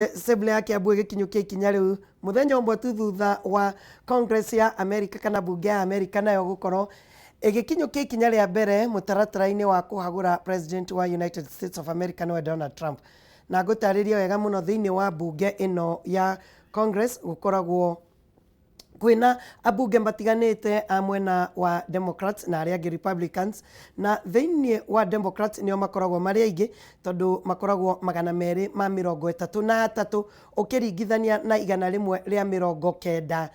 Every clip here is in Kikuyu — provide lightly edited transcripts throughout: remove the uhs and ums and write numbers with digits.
Assembly ya Kiambu ĩgĩkinyũkia ikinya rĩu mũthenya ũmwe tu thutha wa Congress ya America kana mbunge ya America nayo gũkorwo ĩgĩkinyũkia ikinya rĩa mbere mũtaratara-inĩ wa kũhagũra President wa United States of America nĩwe Donald Trump. Na ngũtarĩrie wega mũno thĩinĩ wa mbunge ĩno ya Congress gũkoragwo kwĩna ambunge matiganĩte a mwena wa Democrats na arĩa angĩ Republicans, na thĩinĩ wa Democrats nĩo makoragwo marĩ aingĩ tondũ makoragwo 233 ũkĩringithania na 197,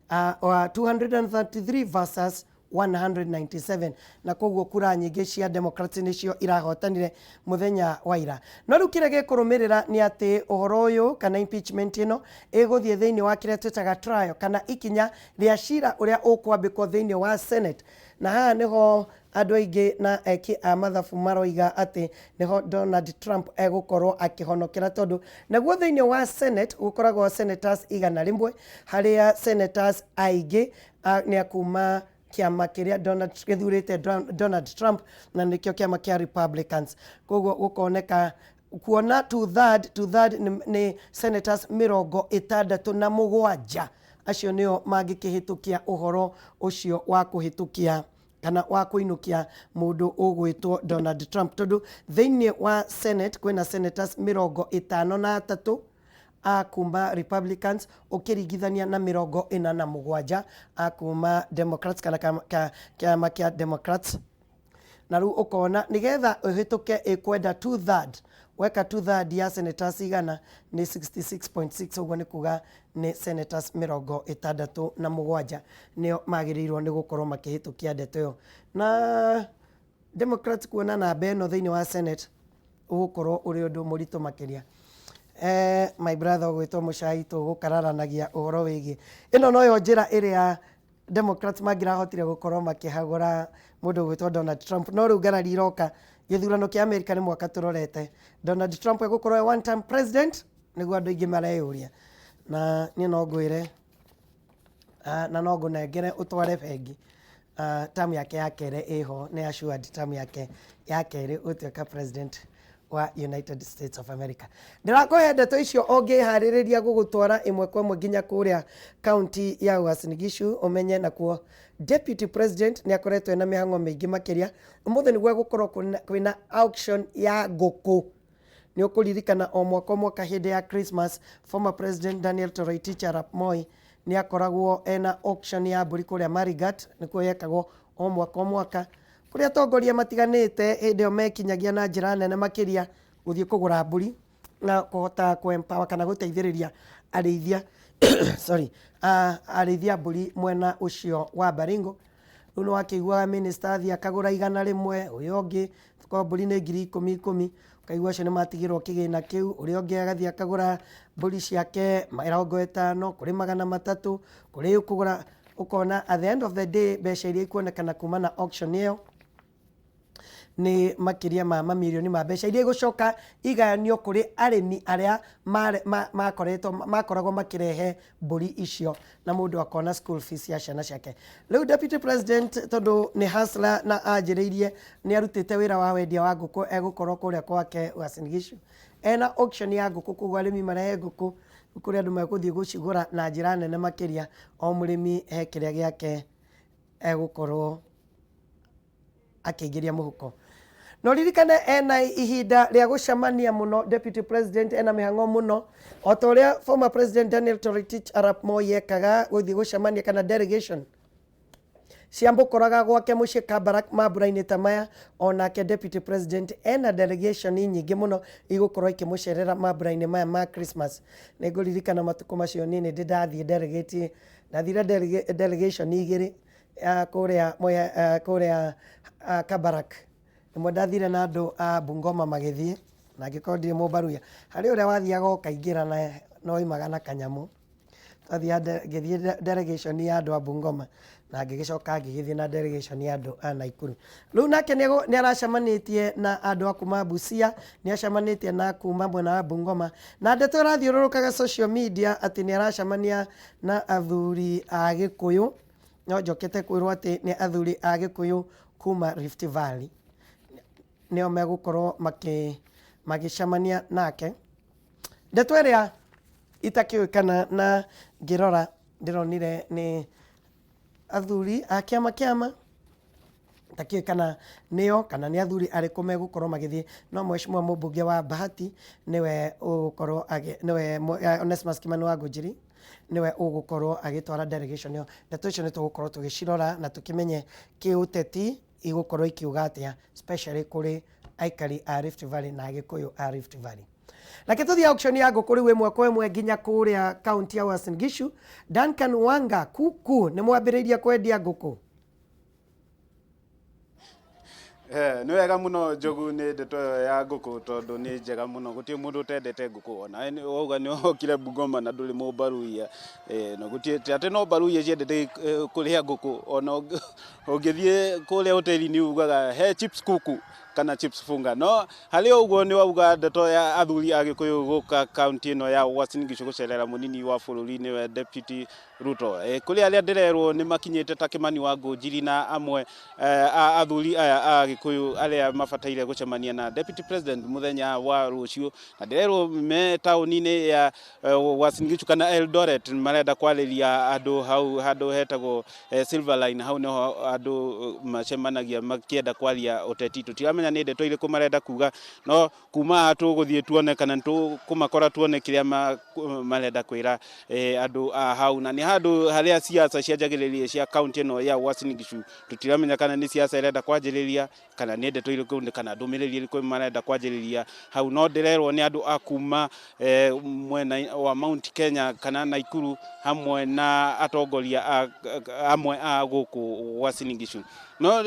233 versus 197, na koguo kura nyingĩ cia Democrats nĩcio irahotanire mũthenya wa ira. No rĩu kĩrĩa gĩkũrũmĩrĩra nĩ atĩ ũhoro ũyũ kana impeachment ĩno ĩgũthiĩ thĩinĩ wa kĩrĩa twĩtaga trial kana ikinya rĩa cira ũrĩa ũkwambĩkwo thĩinĩ wa Senate, na haha nĩho andũ aingĩ na eki a mathabu maroiga atĩ nĩho Donald Trump egũkorwo akĩhonokera, tondũ naguo thĩinĩ wa Senate gũkoragwo senators 100, harĩa senators aingĩ nĩ akuma kĩama kĩrĩa Donald gĩthurĩte Donald Trump, na nĩkĩo kĩama kĩa Republicans. Koguo gũkoneka kuona two third nĩ senators 67, acio nĩo mangĩkĩhĩtũkia ũhoro ũcio wa kũhĩtũkia kana wa kũinũkia mũndũ ũgwĩtwo Donald Trump, tondũ thĩinĩ wa Senate kwĩna senators 53 a kuma Republicans ũkĩringithania na 47 a kuma Democrats kana kĩama kĩa Democrats. Na rĩu ũkona nĩgetha ĩhĩtũke ĩkwenda two third. Weka two third ya senators 100 nĩ 66.6, ũguo nĩ kuga nĩ senators 67 nĩo magĩrĩirwo nĩ gũkorwo makĩhĩtũkia ndeto ĩyo. Na Democrats kuona namba ĩno thĩinĩ wa Senate ũgũkorwo ũrĩ ũndũ mũritũ makĩria. My brother ũgwĩtwo Mũcai, tũgũkararanagia ũhoro wĩgiĩ ĩno noyo njĩra ĩrĩa Democrats mangĩrahotire gũkorwo makĩhagũra mũndũ ũgwĩtwo Donald Trump. No rĩu ngarari iroka, gĩthurano kĩa America nĩ mwaka tũrorete. Donald Trump egũkorwo e one term president? Nĩguo andũ aingĩ mareyũria. Na niĩ no ngwĩre na no ngũnengere ũtware bengi, term yake ya kerĩ ĩho, nĩ assured term yake ya kerĩ gũtuĩka president wa United States of America. Ndĩrakũhe ndeto icio ũngĩharĩrĩria gũgũtwara ĩmwe kwa ĩmwe nginya kũrĩa kaunti ya Uasin Gishu, ũmenye nakuo deputy president nĩ akoretwo ena mĩhang'o mĩingĩ makĩria. Ũmũthĩ nĩguo gũkorwo kwĩna auction ya ngũkũ. Nĩ ũkũririkana o mwaka o mwaka hĩndĩ ya Christmas, former president Daniel Toroitich arap Moi nĩ akoragwo ena auction ya mbũri kũrĩa Marigat. Nĩkuo yekagwo o mwaka o mwaka, kũrĩa atongoria matiganĩte hĩndĩ ĩyo mekinyagia na njĩra nene makĩria gũthiĩ kũgũra mbũri na kũhota kũ empower kana gũteithĩrĩria arĩithia, sorry, arĩithia mbũri mwena ũcio wa Baringo. Rĩu nĩ wakĩiguaga minister athiĩ akagũra 100, ũyũ ũngĩ korwo mbũri nĩ 10,000 10,000, ũkaigua acio nĩ matigĩrwo kĩgĩna kĩu, ũrĩa ũngĩ agathiĩ akagũra mbũri ciake 50, kũrĩ 300, kũrĩ kũgũra. Ũkona at the end of the day mbeca iria ikuonekana kuma na auction ĩyo nĩ makĩria ma mamirioni ma mbeca iria igũcoka igayanio kũrĩ arĩmi arĩa makoretwo makoragwo makĩrehe mbũri icio, na mũndũ akona school fees ya ciana ciake. Rĩu deputy president, tondũ nĩ hustler na anjĩrĩirie nĩ arutĩte wĩra wa wendia wa ngũkũ, egũkorwo kũrĩa gwake Uasin Gishu ena auction ya ngũkũ. Koguo arĩmi marehe ngũkũ kũrĩa andũ megũthiĩ gũcigũra na njĩra nene makĩria, o mũrĩmi he kĩrĩa gĩake egũkorwo akĩingĩria mũhuko. No ririkane ena ihinda rĩa gũcemania mũno, deputy president ena mĩhang'o mũno, o ta ũrĩa former president Daniel Toroitich arap Moi ekaga gũthiĩ gũcemania kana delegation ciambũkoraga gwake mũciĩ Kabarak mambura-inĩ ta maya. Onake deputy president ena delegation nyingĩ mũno igũkorwo ikĩmũcerera mambura-inĩ maya ma Christmas. Nĩ ngũririkana matukũ macio niĩ nĩ ndĩ ndathiĩ delegate, ndathire delegation igĩrĩ kũrĩa kũrĩa Kabarak. Ĩmwe ndathire na andũ a Bungoma magĩthiĩ, na angĩkorwo ndirĩ mũmbaruya harĩ ũrĩa wathiaga ũkaingĩra na no oimaga na kanyamũ. Twathiaga, ngĩthiĩ delegation ya andũ a Bungoma na ngĩgĩcoka ngĩgĩthiĩ na delegation ya andũ a Naikuru. Rĩu nake nĩ aracemanĩtie na andũ a kuma Busia, nĩ acemanĩtie na kuma mwena wa Bungoma, na ndeto ĩrathiũrũrũkaga social media atĩ nĩ aracemania na athuri a Gĩkũyũ, no njokete kwĩrwo atĩ nĩ athuri a Gĩkũyũ kuma Rift Valley nĩo megũkorwo magĩcemania nake. Ndeto ĩrĩa itakĩũĩ kana na ngĩrora ndĩronire nĩ athuri a kĩama kĩama takĩũĩ kana nĩo kana nĩ athuri arĩkũ megũkorwo magĩthiĩ, no mheshimiwa mũmbunge wa Bahati nĩwe ũgũkorwo nĩwe Onesmus Kimani wa Ngũnjiri nĩwe ũgũkorwo agĩtwara delegation ĩyo. Ndeto icio nĩ tũgũkorwo tũgĩcirora na tũkĩmenye kĩũteti igũkorwo ikiuga atĩa, especially kũrĩ aikari a Rift Valley na Agĩkũyũ a Rift Valley. Reke tũthiĩ auction ya ngũkũ rĩu ĩmwe kwa ĩmwe nginya kũrĩa kaunti ya Uasin Gishu. Duncan Wanga, kuku nĩ mwambĩrĩirie kwendia ngũkũ? Nĩ wega mũno Njogu nĩ ndeto ĩyo ya ngũkũ tondũ nĩ njega mũno, gũtirĩ mũndũ ũtendete ngũkũ, ona we wauga nĩ wokire Bungoma na ndũrĩ mũmbaruia, na gũtirĩ ti atĩ no mbaruia ciendete kũrĩa ngũkũ, ona ũngĩthiĩ kũrĩa hoteli-inĩ ugaga he chips kuku kana chips funga. No harĩ o ũguo nĩ wauga ndeto ya athuri a Gĩkũyũ gũka kaunti ĩno ya Uasin Gishu gũcerera mũnini wa bũrũri nĩwe Deputy Ruto. Kũrĩ arĩa ndĩrerwo nĩ makinyĩte ta Kĩmani wa Ngũnjiri na amwe a athuri aya a Gĩkũyũ arĩa mabataire gũcemania na Deputy President mũthenya wa rũciũ, na ndĩrerwo me taũni-inĩ ya Uasin Gishu kana Eldoret marenda kwarĩria andũ hau handũ hetagwo Silver Line, hau niho andũ macemanagia makĩenda kwaria ũteti. Tũtiramenya nĩ ndeto irĩkũ marenda kuga, no kuma haha tũgũthiĩ tuone kana tũkũmakora tuone kĩrĩa marenda kwĩra andũ a hau, na nĩ handũ harĩa siasa cianjagĩrĩria cia kaunti ĩno ya Uasin Gishu. Tũtiramenya kana nĩ siasa ĩrenda kwanjĩrĩria kana nĩ ndeto irĩkũ kana ndũmĩrĩri ĩrĩkũ marenda kwanjĩrĩria hau, no ndĩrerwo nĩ andũ a kuma mwena wa Mount Kenya kana Naikuru hamwe na atongoria amwe a gũkũ Uasin Gishu. No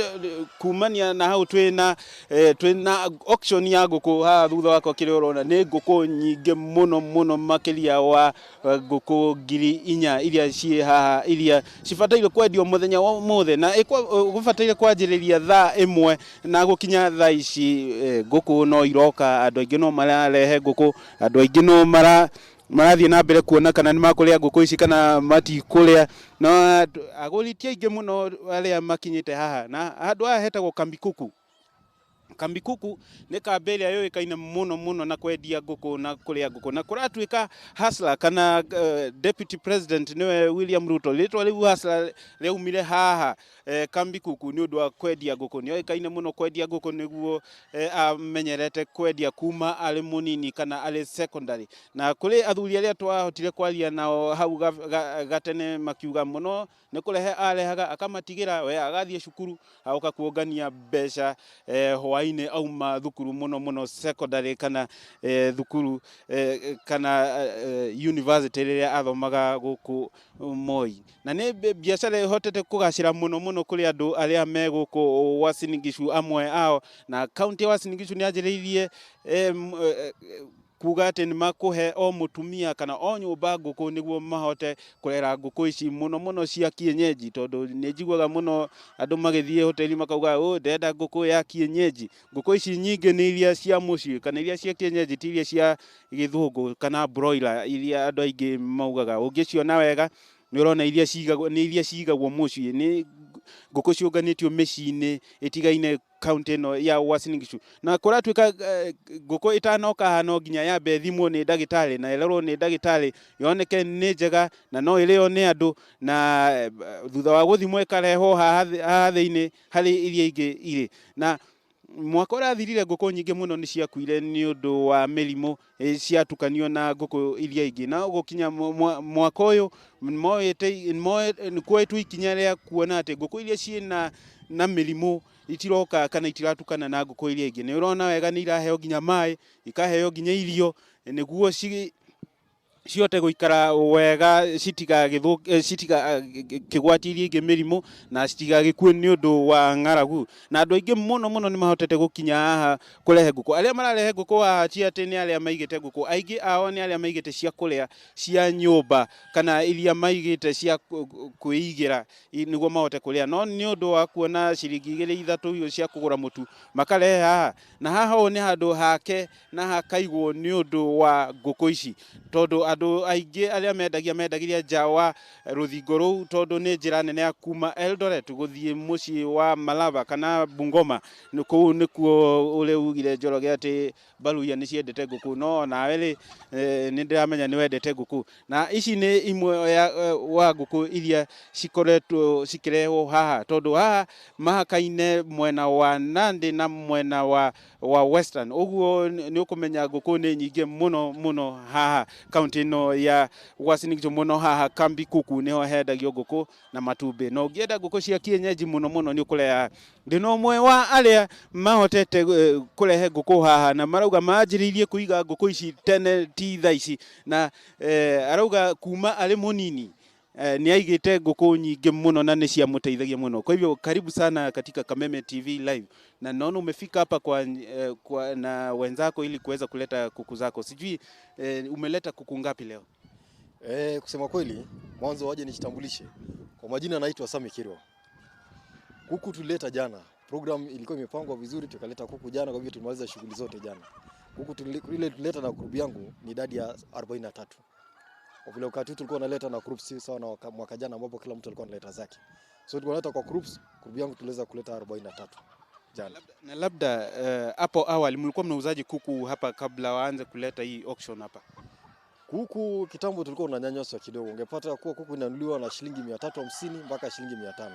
kumania na hau twĩna auction ya ngũkũ haha thutha wakwa, kĩrĩa ũrona nĩ ngũkũ nyingĩ mũno mũno, makĩria wa ngũkũ 4,000 iria ciĩ haha, iria cibataire kwendio mũthenya wa ũmũthĩ, na gũbataire kwanjĩrĩria thaa 1 na gũkinya thaa ici ngũkũ no iroka, andũ aingĩ no mararehe ngũkũ, andũ aingĩ no marathiĩ na mbere kuona kana nĩ makũrĩa ngũkũ ici kana matikũrĩa, no agũri ti aingĩ mũno arĩa makinyĩte haha, na handũ haha hetagwo Kambi Kuku. Kambi Kuku nĩ kambĩ ĩrĩa yũĩkaine mũno mũno na kwendia ngũkũ na kũrĩa ngũkũ, na kũratuĩka Hustler kana Deputy President nĩwe William Ruto, rĩtwa rĩu Hustler rĩaumire haha Kambi Kuku nĩ ũndũ wa kwendia ngũkũ. Nĩ oĩkaine mũno kwendia ngũkũ, nĩguo amenyerete kwendia kuma arĩ mũnini kana arĩ secondary. Na kũrĩ athuri arĩa twahotire kwaria nao hau gatene makiuga mũno nĩ kũrehe arehaga akamatigĩra, we agathiĩ cukuru agoka kuongania mbeca hwaĩ-inĩ auma thukuru, mũno mũno secondary kana thukuru kana university rĩrĩa athomaga gũkũ Moi. Na nĩ biacara ĩhotete kũgacĩra mũno mũno kũrĩ andũ arĩa me gũkũ Uasin Gishu amwe ao, na kaunti ya Uasin Gishu nĩ yanjĩrĩirie kuga atĩ nĩ makũhe o mũtumia kana o nyũmba ngũkũ nĩguo mahote kũrera ngũkũ ici mũno mũno cia kienyeji, tondũ nĩ njiguaga mũno andũ magĩthiĩ hoteli makauga, "Ũ ndĩrenda ngũkũ ya kienyeji." Ngũkũ ici nyingĩ nĩ iria cia mũciĩ kana iria cia kienyeji, ti iria cia gĩthũngũ kana broiler iria andũ aingĩ maugaga. Ũngĩciona wega nĩ ũrona iria cigagwo nĩ iria cigagwo mũciĩ, nĩ ngũkũ ciũnganĩtio mĩciĩ-inĩ ĩtigaine kaunti ĩno ya Uasin Gishu. Na kũratuĩka ngũkũ ĩtanoka haha no nginya yambe ĩthimwo nĩ ndagĩtarĩ na ĩrorwo nĩ ndagĩtarĩ yoneke nĩ njega na no ĩrĩo nĩ andũ, na thutha wa gũthimwo ĩkarehwo haha thĩinĩ harĩ iria ingĩ irĩ. Na mwaka ũrathirire ngũkũ nyingĩ mũno nĩ ciakuire nĩ ũndũ wa mĩrimũ ciatukanio na ngũkũ iria ingĩ, na gũkinya mwaka ũyũ nĩ kuoetwo ikinya rĩa kuona atĩ ngũkũ iria ciĩna na mĩrimũ itiroka kana itiratukana na ngũkũ iria ingĩ. Nĩ ũrona wega nĩ iraheo nginya maĩ, ikaheo nginya irio nĩguo cihote gũikara wega, citigakĩgwatie iria ingĩ mĩrimũ na citigagĩkue nĩ ũndũ wa ng'aragu. Na andũ aingĩ mũno mũno nĩ mahotete gũkinya haha kũrehe ngũkũ. Arĩa mararehe ngũkũ haha ti atĩ nĩ arĩa maigĩte ngũkũ, aingĩ ao nĩ arĩa maigĩte cia kũrĩa cia nyũmba kana iria maigĩte cia kwĩigĩra nĩguo mahote kũrĩa, no nĩ ũndũ wa kuona ciringi igĩrĩ ithatũ cia kũgũra mũtu makarehe haha. Na haha ũũ nĩ handũ hake na hakaigwo nĩ ũndũ wa ngũkũ ici, tondũ Andũ aingĩ arĩa mendagia mendagĩria nja wa rũthingo rũu tondũ nĩ njĩra nene ya kuma Eldoret gũthiĩ mũciĩ wa Malaba kana Bungoma. Kũu nĩkuo ũrĩa ugire Njoroge atĩ Baluhya nĩ ciendete ngũkũ, no nawe rĩ, nĩ ndĩramenya nĩ wendete ngũkũ, na ici nĩ imwe ya wa ngũkũ iria cikoretwo cikĩrehwo haha tondũ haha mahakaine mwena wa Nandi na mwena wa Western. Ũguo nĩ ũkũmenya ngũkũ nĩ nyingĩ mũno mũno haha kaunti ĩno ya Uasin Gishu, mũno haha Kambi Kuku nĩho hendagio ngũkũ na matumbĩ. Na ũngĩenda ngũkũ cia kienyeji mũno mũno nĩ ũkũreha. Ndĩna ũmwe wa arĩa mahotete kũrehe ngũkũ haha, na marauga manjĩrĩirie kũiga ngũkũ ici tene, ti thaa ici, na arauga kuma arĩ mũnini nĩ aigĩte ngũkũ nyingĩ mũno na nĩ ciamũteithagia mũno. Kwa hivyo karibu sana katika Kameme TV Live, na naona umefika hapa kwa na wenzako ili kuweza kuleta kuku zako. Sijui umeleta kuku ngapi leo? Kusema kweli, mwanzo waje nijitambulishe. Kwa majina naitwa Sami Kirwa. Kuku tulileta jana. Program ilikuwa imepangwa vizuri, tukaleta kuku jana, kwa hivyo tumaliza shughuli zote jana. Kuku ile tulileta na group yangu ni idadi ya 43. Kwa vile wakati huu tulikuwa naleta na groups, si sawa na mwaka jana ambapo kila mtu alikuwa analeta zake. So tulikuwa naleta kwa groups, group yangu tuliweza kuleta 43 jana. Na labda hapo awali mlikuwa mnauzaji kuku hapa kabla waanze kuleta hii auction hapa? Kuku kitambo tulikuwa tunanyanyaswa kidogo. Ungepata kuwa kuku inanunuliwa na shilingi 350 mpaka shilingi 500.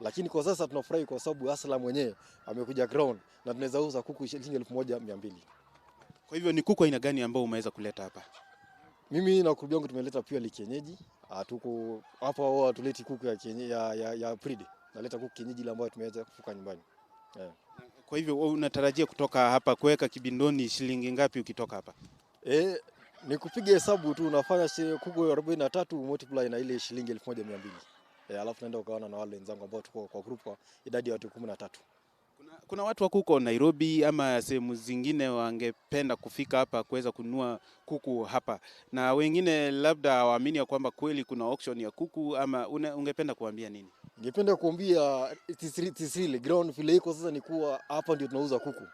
Lakini kwa sasa tunafurahi kwa sababu Aslam mwenyewe amekuja ground na tunaweza uza kuku shilingi 1200. Kwa hivyo ni kuku aina gani ambao umeweza kuleta hapa? Mimi na group yangu tumeleta purely kienyeji. Tuko hapa wao hatuleti kuku ya kienyeji ya breed. Naleta kuku kienyeji ile ambayo tumeweza kufuka nyumbani. Yeah. Kwa hivyo wewe unatarajia kutoka hapa kuweka kibindoni shilingi ngapi ukitoka hapa? Ni kupiga hesabu tu, unafanya kuku 43 multiply na ile shilingi 1200. Alafu naenda ukaona na wale wenzangu ambao tuko kwa group kwa idadi ya watu 13. Kuna watu wako huko Nairobi ama sehemu zingine wangependa kufika hapa kuweza kununua kuku hapa, na wengine labda hawaamini ya kwamba kweli kuna auction ya kuku, ama ungependa kuambia nini? Ningependa kuambia it is really ground vile iko sasa ni kuwa hapa ndio tunauza kuku.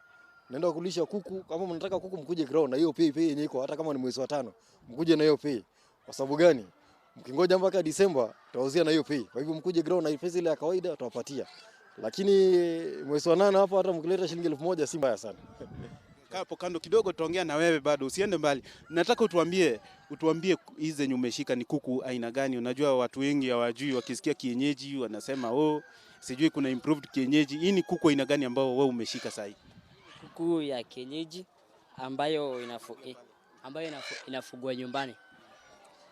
Naenda kulisha kuku, kama mnataka kuku mkuje ground na hiyo pay yenye iko, hata kama ni mwezi wa 5 mkuje na hiyo pay. Kwa sababu gani? Mkingoja mpaka Disemba tutauzia na hiyo pay. Kwa hivyo mkuje ground na pesa ile ya kawaida tutawapatia. Lakini mwezi wa 8 hapo hata mkileta shilingi 1000 si mbaya sana. Kaa hapo kando kidogo, tutaongea na wewe bado, usiende mbali. Nataka utuambie hizi zenye umeshika ni kuku aina gani? Unajua watu wengi hawajui, wakisikia kienyeji wanasema, "Oh, sijui kuna improved kienyeji." Hii ni kuku aina gani ambao wewe umeshika sasa hivi? Kuku ya kienyeji ambayo inafugwa nyumbani.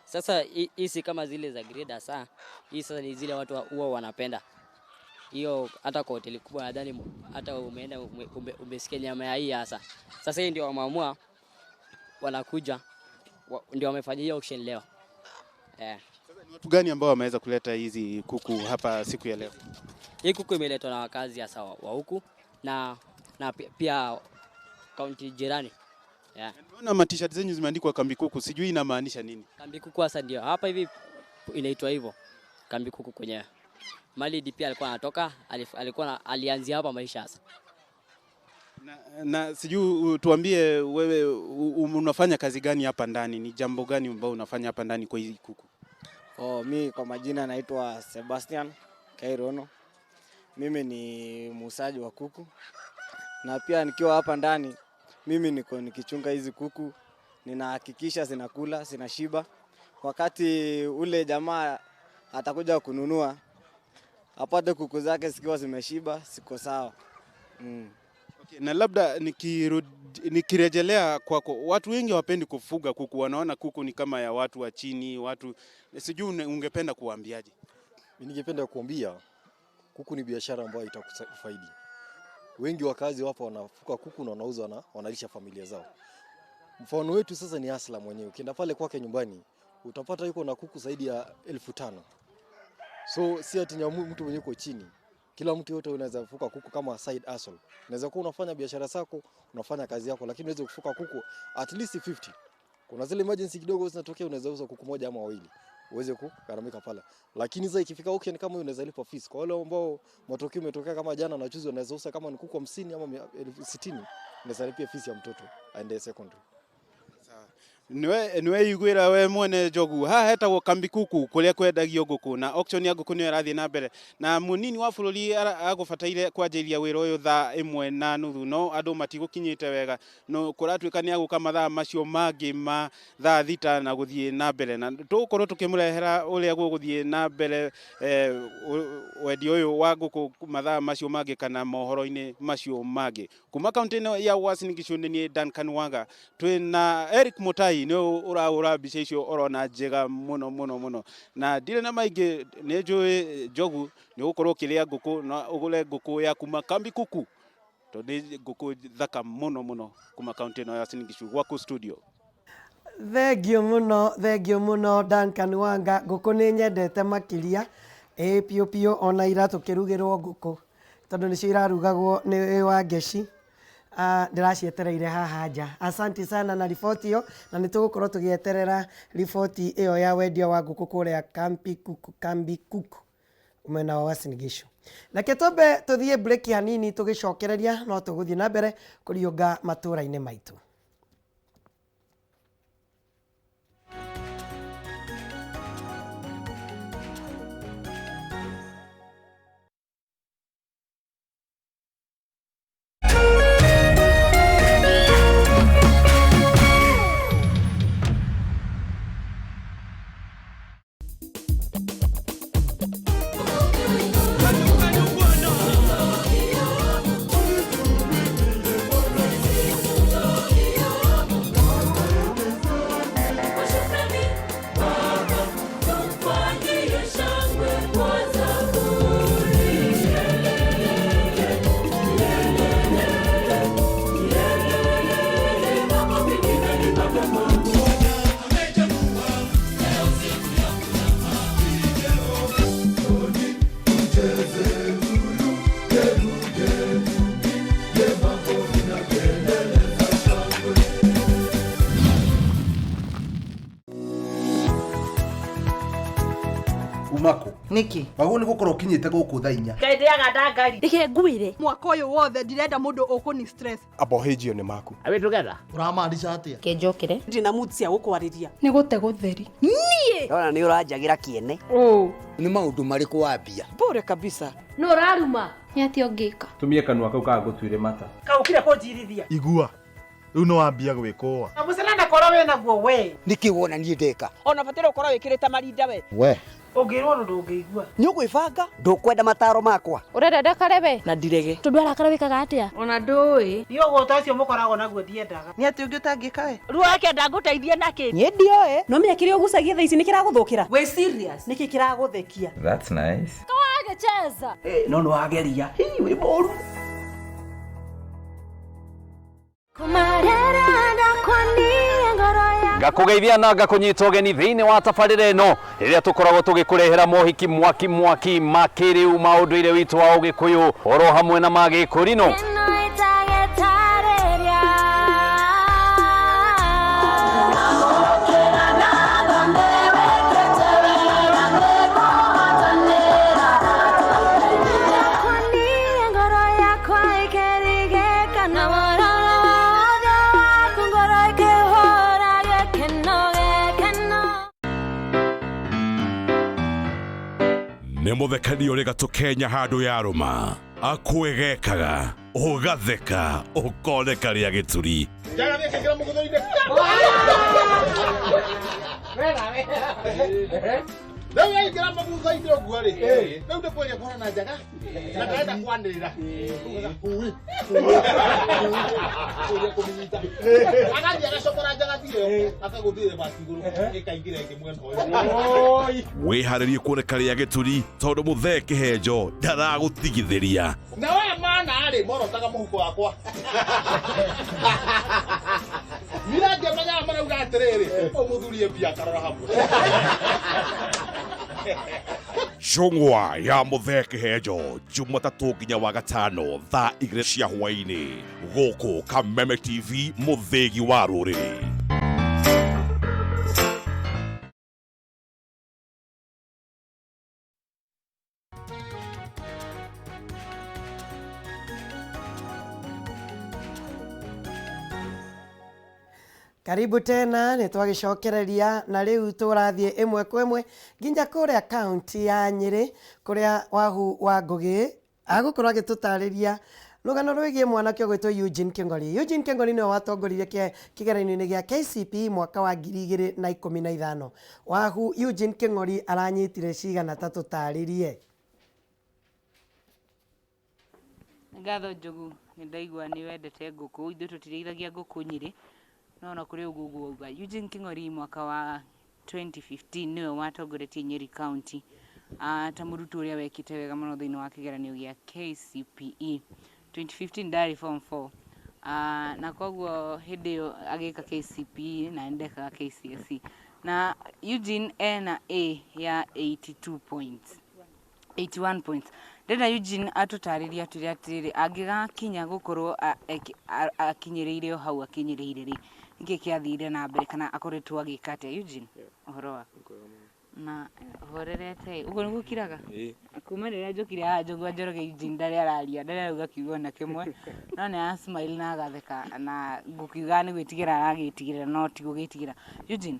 Sasa hii si kama zile za grade saa. Hii sasa ni zile watu huwa wanapenda. Hiyo hata kwa hoteli kubwa nadhani hata umeenda umesikia nyama ya hii hasa. Sasa hii ndio wameamua wanakuja ndio wamefanya hiyo auction leo. Sasa ni watu gani ambao wameweza kuleta hizi kuku hapa siku ya leo? Hii kuku imeletwa na wakazi hasa wa huku na pia kaunti jirani. Yeah. Nimeona ma-t-shirt zenyu zimeandikwa Kambi Kuku, sijui inamaanisha nini. Kambi Kuku hasa ndio hapa hivi inaitwa hivyo. Kambi Kuku kwenyewe. Mali DP alikuwa anatoka, alianzia hapa maisha hasa. Na sijui tuambie wewe unafanya kazi gani hapa ndani? Ni jambo gani ambao unafanya hapa ndani kwa hizi kuku? Oh, mi kwa majina naitwa Sebastian Kairono. Mimi ni muuzaji wa kuku na pia nikiwa hapa ndani mimi niko nikichunga hizi kuku, ninahakikisha zinakula, zinashiba. Wakati ule jamaa atakuja kununua apate kuku zake zikiwa zimeshiba, ziko sawa. Okay, na labda nikirejelea kwako, watu wengi hawapendi kufuga kuku, wanaona kuku ni kama ya watu wa chini, watu sijui ungependa kuwaambiaje? Mimi ningependa kuambia kuku ni biashara ambayo itakufaidi. Wengi wakazi wapo wanafuga kuku na wanauza na wanalisha familia zao. Mfano wetu sasa ni Aslam mwenyewe. Ukienda pale kwake nyumbani utapata yuko na kuku zaidi ya 5000. So si ati mtu mwenye uko chini. Kila mtu yote unaweza kufuga kuku kama side hustle. Unaweza kuwa unafanya biashara zako, unafanya kazi yako, lakini unaweza kufuga kuku at least 50. Kuna zile emergency kidogo zinatokea, unaweza uza kuku moja ama wawili uweze kugharamika pale. Lakini sasa ikifika auction kama hiyo unaweza lipa fees. Kwa wale ambao matokeo umetokea kama jana na juzi, unaweza uza kama ni kuku 50 ama 60,000, unaweza lipia fees ya mtoto aende secondary. Nĩwe iguĩra we mwene njogu. Haha hetagwo Kambi Kuku kũrĩa kwendagio ngũkũ, na auction ya ngũkũ nĩyo ĩrathiĩ na mbere, na mũnini wa bũrũri agũbataire kwanjĩrĩria wĩra ũyũ thaa 1:30, no andũ matigũkinyĩte wega, no kũratuĩka nĩ agũka mathaa macio mangĩ ma thaa 6 na gũthiĩ na mbere, na tũgũkorwo tũkĩmũrehera ũrĩa gũgũthiĩ na mbere wendia ũyũ wa ngũkũ mathaa macio mangĩ kana mohoro-inĩ macio mangĩ. Kuma kaunti ĩno ya Uasin Gishu nĩ niĩ Duncan Wanga, twĩna Eric Mutai nĩ ũrahũra mbica icio ũrona njega mũno mũno mũno, na ndirĩ na maingĩ. Nĩ njũĩ njogu nĩ ũgũkorwo ũkĩrĩa ngũkũ na ũgũre ngũkũ ya kuma Kambi Kuku, tondũ nĩ ngũkũ thaka mũno mũno kuma kaunti ĩno ya Uasin Gishu. Gwaku studio. Thengio mũno, thengio mũno Duncan Wanga. Ngũkũ nĩ nyendete makĩria, ĩĩ piũ piũ. Ona ira tũkĩrugĩrwo ngũkũ, tondũ nĩcio irarugagwo nĩ Wangeci. Ndĩracietereire haha nja. Asante sana na riboti ĩyo, na nĩ tũgũkorwo tũgĩeterera riboti ĩyo ya wendia wa ngũkũ kũrĩa Kambi Kuku, Kambi Kuku mwena wa Uasin Gishu. Reke twambe tũthiĩ break hanini, tũgĩcokereria no tũgũthiĩ na mbere kũriũnga matũũra-inĩ maitũ. Umako. Niki? Wagwo nĩ gũkorwo ũkinyĩte gũkũ thaa 4. Ngai ndĩaga ndangari. Reke ngwĩre mwaka ũyũ wothe ndirenda mũndũ ũkũni stress. Abohĩnjio nĩ maku. Are we together? Ũramaanisha atĩa? Kenjokere. Ndina mood cia gũkwarĩria. Nĩ gũte gũtheri. Niĩ Ndona nĩ ũranjagĩra kĩene. Ũ. Nĩ maũndũ marĩkũ wambia? Bure kabisa. Nũ ũraruma? Nĩ atĩa ũngĩka? Tumie kanua kau kaga gũtuire mata. Kaũkire kũnjirithia. Igua. Rĩu nĩ wambia gwĩkũa. Na mũcene korwo wĩna guo we. Nĩkĩ wona niĩ ndeka? Ona bataire ũkorwo wĩkĩrĩte marinda we. We. Ũngĩrwo ũndũ ndũngĩigua. Nĩ ũgwĩbanga? Ndũkwenda mataro makwa. Ũrenda ndakare we? Na ndirege. Tondũ arakara wĩkaga atĩa? Ona ndũĩ. Niĩ ũgũta ũcio mũkoragwo naguo ndiendaga. Nĩ atĩa ũngĩ ũtangĩka we? Ruo akenda ngũteithie nakĩ? Niĩ ndioĩ. No menya kĩrĩa ũgucagia thaa ici nĩ kĩragũthũkĩra. Wĩ serious? Nĩkĩ kĩragũthekia? That's nice. Kawagĩcheza. No nĩ wageria. Hii wĩ mũru. Ngakũgeithia na ngakũnyita ũgeni thĩinĩ wa tabarĩra ĩno rĩrĩa tũkoragwo tũgĩkũrehera mohiki mwaki mwaki ma kĩrĩu ma ũndũire witũ wa ũgĩkũyũ oro hamwe na ma gĩkũrinũ. Nĩ mũthekania ũrĩ gatũ Kenya handũ ya rũma akwĩgekaga ũgatheka ũkoneka rĩa gĩturi. Rĩu yaingĩra mũgutho-inĩ ũguo rĩ, rĩu nĩ kwenye kũhana njaga na ndarenda kwanĩrĩra hui ũrĩa kũmĩnyita agathiĩ agacokora njagathi ĩyo akagũthire bati igũrũ ĩkaingĩra ĩngĩ mwena ũyũ. Wĩharĩrie kuoneka rĩa gĩturi tondũ mũthee kĩhenjo ndaragũtigithĩria. Na waya mana rĩ morotaga mũhuko wakwa nira ngĩmenyaga marauga atĩrĩrĩ ũyũ mũthuri e mbia akarora hamwe. Njũng'wa ya mũthee kĩhenjo Jumatatũ nginya wa gatano thaa 2 cia hwaĩ-inĩ gũkũ Kameme TV mũthĩgi wa rũrĩrĩ. Karibu tena nä twagäcokereria na rä u tå rathiä ä mwe kwa ĩmwe nginya kũrĩa kaunti ya Nyĩrĩ kũrĩa Wahu wa Ngũgĩ agũkorwo agĩtũtarĩria rũgano rwĩgiĩ mwanake ũgwĩtwo Eugene Kĩngori. Eugene Kĩngori nĩwe watongoririe kĩgeranio-inĩ gĩa KCPE mwaka wa 2015. Wahu, Eugene Kĩng'ori aranyitire cigana? Ta tũtarĩrie. Ngatho Njogu, nĩ ndaigua nĩ wendete ngũkũ. Ithuĩ tũtirĩithagia ngũkũ Nyĩrĩ, no ona kũrĩ ũguo ũguo wauga. Eugene Kĩng'ori mwaka wa 2015 nĩwe watongoretie Nyeri County ta mũrutwo ũrĩa wekĩte wega mũno thĩinĩ wa kĩgeranio gĩa KCPE. 2015 ndarĩ form 4, na koguo hĩndĩ ĩyo agĩka KCPE na ndekaga KCSE, na Eugene ena A ya 82 points, 81 points. Ndĩrenda Eugene atũtarĩrie atwĩre atĩrĩrĩ, angĩgakinya gũkorwo akinyĩrĩire o hau akinyĩrĩire rĩ, nĩkĩ kĩathire na mbere kana akoretwo agĩka atĩa? Eugene, ũhoro waku? Na horerete ũguo nĩguo ũkiraga kuma rĩrĩa njũkire haha Njogu Njoroge. Eugene ndarĩ araria, ndarĩ arauga kiugo ona kĩmwe, no nĩ ara smile na agatheka, na ngũkiuga nĩ gwĩtigĩra aragĩtigĩra, no ti gũgĩtigĩra. Eugene,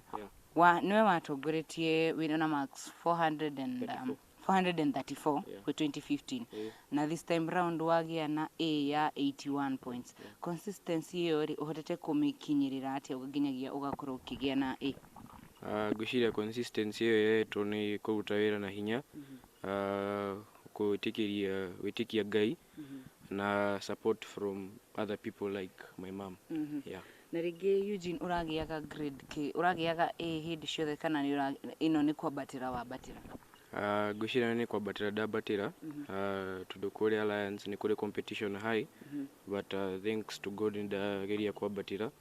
wa nĩwe watongoretie wĩna na marks 400 and, 434 kwĩ 2015, na this time round wagĩa na A ya 81 points. Consistency ĩyo rĩ, ũhotete kũmĩkinyĩrĩra atĩa nginyagia ũgakorwo ũkĩgĩa na A? Ngwĩciria consistency ĩyo ĩretwo nĩ kũruta wĩra na hinya, gwĩtĩkĩria gwĩtĩkia Ngai na support from other people like my mom. Yeah. Na rĩngĩ Eugene, ũragĩaga grade K, ũragĩaga A hĩndĩ ciothe, kana nĩ ĩno nĩ kwambatĩra wambatĩra? Ngwĩciria nĩ kwambatĩra ndambatĩra, tondũ kũrĩa Alliance nĩ kũrĩ competition high, but thanks to God nĩ ndageria kwambatĩra,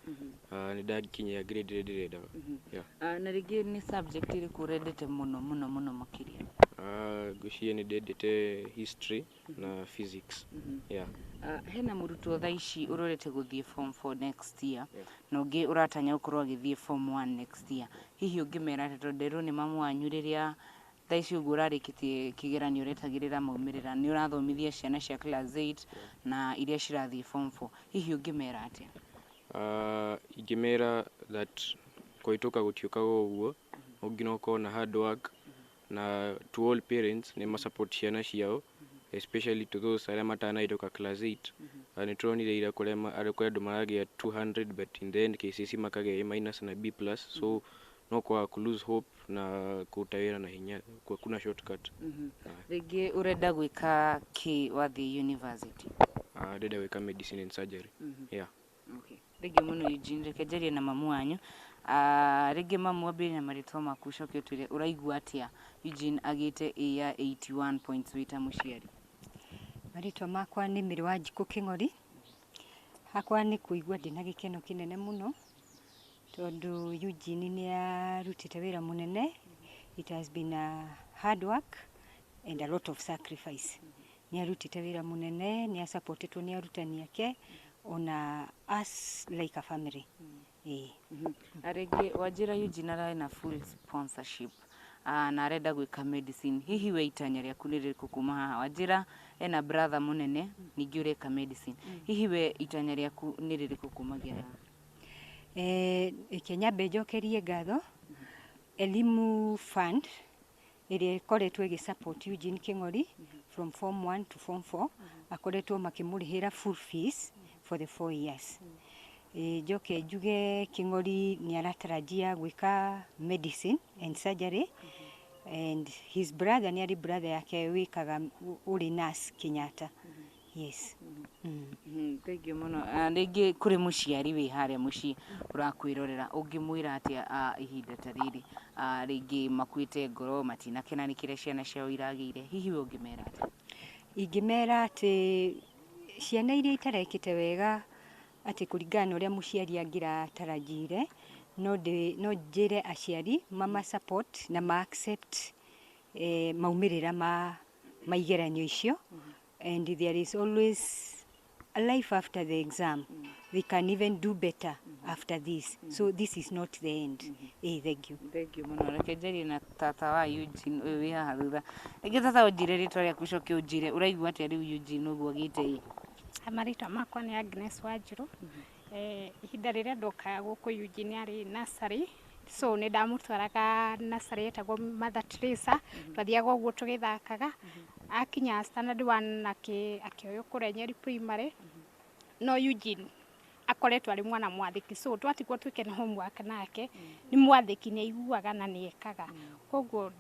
nĩ ndakinyia grade ĩrĩa ndĩrendaga. Yeah. Na rĩngĩ nĩ subject ĩrĩkũ ũrendete mũno mũno mũno makĩria? Ngwĩciria nĩ ndendete history na physics. Yeah. Hena mũrutwo thaa ici ũrorete gũthiĩ form 4 next year, na ũngĩ ũratanya gũkorwo agĩthiĩ form 1 next year. Hihi ũngĩmera atĩa? Tondũ nderwo nĩ mamu wanyu rĩrĩa thaa ici ũguo ũrarĩkĩtie kĩgeranio ũretagĩrĩra maumĩrĩra, nĩ ũrathomithia ciana cia class 8 na iria cirathiĩ form 4. Hihi ũngĩmera atĩa? Ingĩmera that kũhĩtũka gũtiũkaga o ũguo, no nginya ũkorwo na hard work, na to all parents nĩ ma support ciana ciao, especially to those arĩa matanahĩtũka class 8. Nĩ tũronire ira kũrĩa kũrĩ andũ maragĩa 200 but in the end KCSE makagĩa A minus na B plus, so no kwaga ku lose hope na kũruta wĩra na hinya, kuna shortcut. Rĩngĩ ũrenda gwĩka kĩ wathiĩ university? Ndĩrenda gwĩka medicine and surgery. Yeah. Okay. Rĩngĩ mũno Eugene, reke njarie na mamu wanyu. Rĩngĩ mamu, ambĩrĩrie na marĩtwa maku, ũcoke ũtwĩre ũraigua atĩa Eugene agĩte A ya 81 points wĩ ta mũciari. Marĩtwa makwa nĩ Mĩrĩ wa Njikũ Kĩng'ori. Hakwa nĩ kũigua ndĩna gĩkeno kĩnene mũno tondũ Eugene nĩ arutĩte wĩra mũnene. It has been a hard work and a lot of sacrifice. Nĩ arutĩte wĩra mũnene, nĩ asupportĩtwo nĩ arutani ake ona us like a family. Ĩĩ. Na rĩngĩ wanjĩra Eugene ararĩ na full sponsorship, na arenda gwĩka medicine. Hihi we itanya rĩaku nĩ rĩrĩkũ kuma haha? Wanjĩra ena brother mũnene ningĩ ũreka medicine. Hihi we itanya rĩaku nĩ rĩrĩkũ kumagia haha? Reke nyambe njokerie ngatho Elimu Fund ĩrĩa ĩkoretwo ĩgĩ support Eugene Kĩng'ori from form 1 to form 4, akoretwo makĩmũrĩhĩra full fees for the 4 years. Njoke njuge Kĩng'ori nĩ aratarajia gwĩka medicine and surgery, and his brother, nĩ arĩ brother yake wĩkaga ũrĩ nurse Kenyatta. Yes. Thank you mũno. Rĩngĩ kũrĩ mũciari wĩ harĩa mũciĩ ũrakwĩrorera, ũngĩmwĩra atĩa ihinda ta rĩrĩ? Rĩngĩ makuĩte ngoro, matinakena nĩ kĩrĩa ciana ciao iragĩire. Hihi we ũngĩmera atĩa? Ingĩmera atĩ ciana iria itarekĩte wega atĩ kũringana na ũrĩa mũciari angĩratarajire, no njĩre aciari mama support na ma accept maumĩrĩra ma igeranio icio, and there is always a life after the exam. They can even do better after this, so this is not the end. Thank you. Thank you mũno. Reke njarie na tata wa Eugene ũyũ wĩ haha thutha. Rĩngĩ tata, ũnjĩre rĩtwa rĩaku, ũcoke ũnjĩre ũraigua atĩa rĩu Eugene ũguo agĩte ĩ. Marĩtwa makwa nĩ Agnes Wanjiru. Ihinda rĩrĩa ndokaga gũkũ Eugene arĩ nursery, so nĩ ndamũtwaraga nursery yetagwo Mother Teresa, twathiaga ũguo tũgĩthakaga. Akinya standard one akĩoywo kũrĩa Nyeri Primary, no Eugene akoretwo arĩ mwana mwathĩki, so twatigwo twĩke na homework nake, nĩ mwathĩki, nĩ aiguaga na nĩ ekaga. Koguo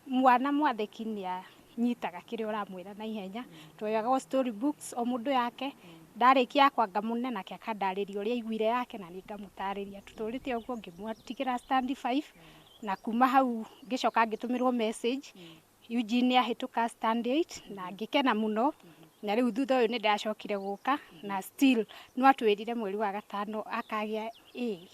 mwana mwathĩki nĩ anyitaga kĩrĩa ũramwĩra na ihenya. Tuoyaga o story books o mũndũ yake, ndarĩkia yakwa ngamũne nake akandarĩria ũrĩa aiguire yake na niĩ ngamũtarĩria. Tũtũrĩte ũguo ngĩmũtigĩra stand 5, na kuma hau ngĩcoka ngĩtũmĩrwo message Eugene nĩ ahĩtũka stand 8 na ngĩkena mũno. Na rĩu thutha ũyũ nĩ ndacokire gũka na still no atwĩrire mweri wa gatano akagĩa A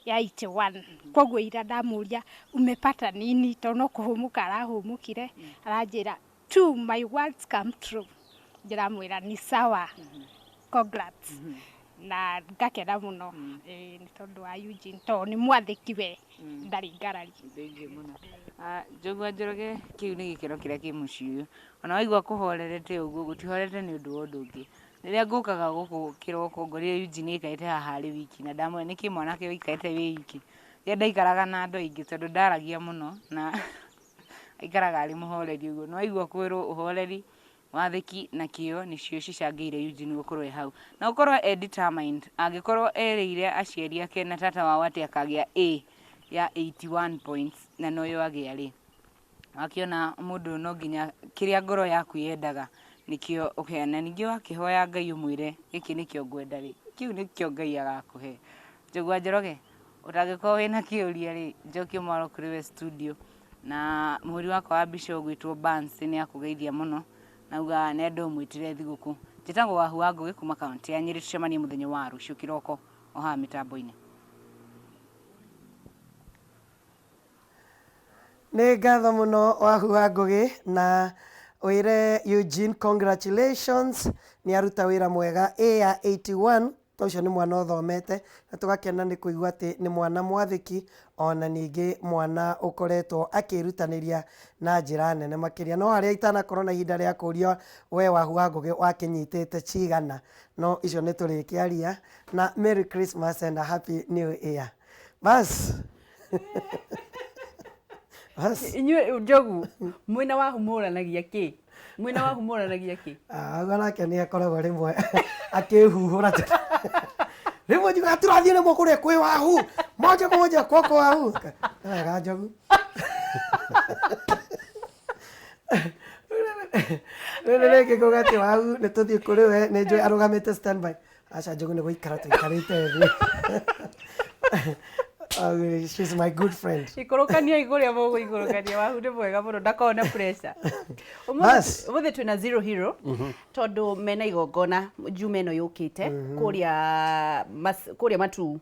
ya 81. Koguo ira ndamũria umepata nini, tondũ no kũhũmũka arahũmũkire, aranjĩra two my words come true. Ndĩramwĩra ni sawa, congrats, na ngakena mũno nĩ tondũ wa Eugene, tondũ nĩ mwathĩki we, ndarĩ ngarari. Thengiũ mũno. Njũgũa Njoroge, kĩu nĩ gĩkeno kĩrĩa kĩ mũciĩ ũyũ. Ona waigua kũhorerete ũguo, gũtihorete nĩ ũndũ wa ũndũ ũngĩ. Rĩrĩa ngũkaga gũkũ kĩroko ngorire Eugene aikarĩte haha arĩ wiki, na ndamwĩra nĩkĩ mwanake ũikarĩte wĩ wiki. Rĩrĩa ndaikaraga na andũ aingĩ tondũ ndaragia mũno na aikaraga arĩ mũhoreri ũguo. Nĩ waigua kwĩrwo ũhoreri, wathĩki na kĩo nĩcio cicangĩire Eugene gũkorwo e hau. Na gũkorwo e determined, angĩkorwo erĩire aciari ake na tata wao atĩ akagĩa A ya 81 points na noyo agĩa rĩ, wakĩona mũndũ no nginya kĩrĩa ngoro yaku yendaga nĩkĩo ũheana. Ningĩ wakĩhoya Ngai ũmwĩre gĩkĩ nĩkĩo ngwenda rĩ, kĩu nĩkĩo Ngai agakũhe. Njũgũa Njoroge, ũtangĩkorwo wĩna kĩũria rĩ, njokie mwaro kũrĩ we studio. Na mũhũri wakwa wa mbica ũgwĩtwo Barnes nĩ akũgeithia mũno na auga nĩ andũ ũmwĩtĩre thigũkũ. Njĩtagwo Wahu wa Ngũgĩ kuma kaũntĩ ya Nyĩrĩ, tũcemanie mũthenya wa rũciũ kĩroko o haha mĩtambo-inĩ. Nĩ ngatho mũno Wahu wa Ngũgĩ, na wĩre Eugene congratulations, nĩ aruta wĩra mwega. A ya 81, ũcio nĩ mwana ũthomete, na tũgakena nĩ kũigua atĩ nĩ mwana mwathĩki, ona ningĩ mwana ũkoretwo akĩĩrutanĩria na njĩra nene makĩria. No harĩa itanakorwo na ihinda rĩa kũũria we Wahu wa Ngũgĩ wakĩnyitĩte cigana, no icio nĩ tũrĩkĩaria. Na Merry Christmas and a Happy New Year. Bas. Bas. Inyuĩ Njogu mwĩna Wahu mũranagia kĩ? Mwĩna Wahu mũranagia kĩ? Auga nake nĩ akoragwo rĩmwe akĩhuhũra, rĩmwe njugaga tũrathiĩ rĩmwe kũrĩa kwĩ Wahu moja kwa moja kwako Wahu. Wega Njogu. Rĩrĩ rĩngĩ ngauga atĩ Wahu nĩ tũthiĩ kũrĩ we, nĩ njũĩ arũgamĩte standby. Aca Njogu, nĩ gũikara tũikarĩte thĩ. She's my good friend. Ikũrũkania igũrĩa mũgũikũrũkania, Wahu nĩ mwega mũno, ndakoragwo na pressure. Bas. Ũmũthĩ twĩna Zero Hero tondũ mena igongona Juma ĩno yũkĩte kũrĩa Matuu,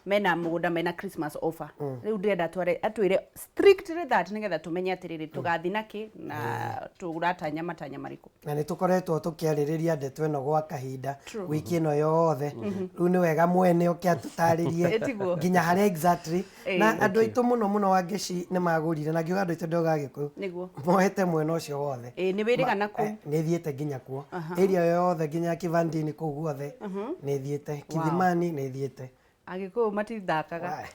mena mũgũnda, mena Christmas offer. Rĩu ndĩrenda atwĩre strictly that nĩgetha tũmenye atĩrĩrĩ, tũgathiĩ nakĩ na tũratanya matanya marĩkũ. Na nĩ tũkoretwo tũkĩarĩrĩria ndeto ĩno gwa kahinda, wiki ĩno yothe. Rĩu nĩ wega mwene oke atũtarĩrie Ĩtiguo. nginya harĩa exactly na andũ aitũ mũno mũno Wangeci nĩ magũrire, na ngiuga andũ aitũ ndauga Gĩkũyũ Nĩguo. moete mwena ũcio wothe. Ĩ, nĩ wĩrĩga na kũu. Nĩ thiĩte nginya kuo, area yothe nginya Kivandini kũu guothe nĩ thiĩte, Kithimani nĩ thiĩte. Agĩkũyũ matithakaga.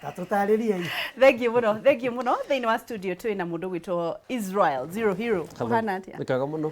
Ta tũtarĩrie. Thank you mũno, thank you mũno. Thĩinĩ wa studio twĩ na mũndũ gwĩtwo Israel Zero Hero. Ũhana atĩa? Nĩ kwega mũno.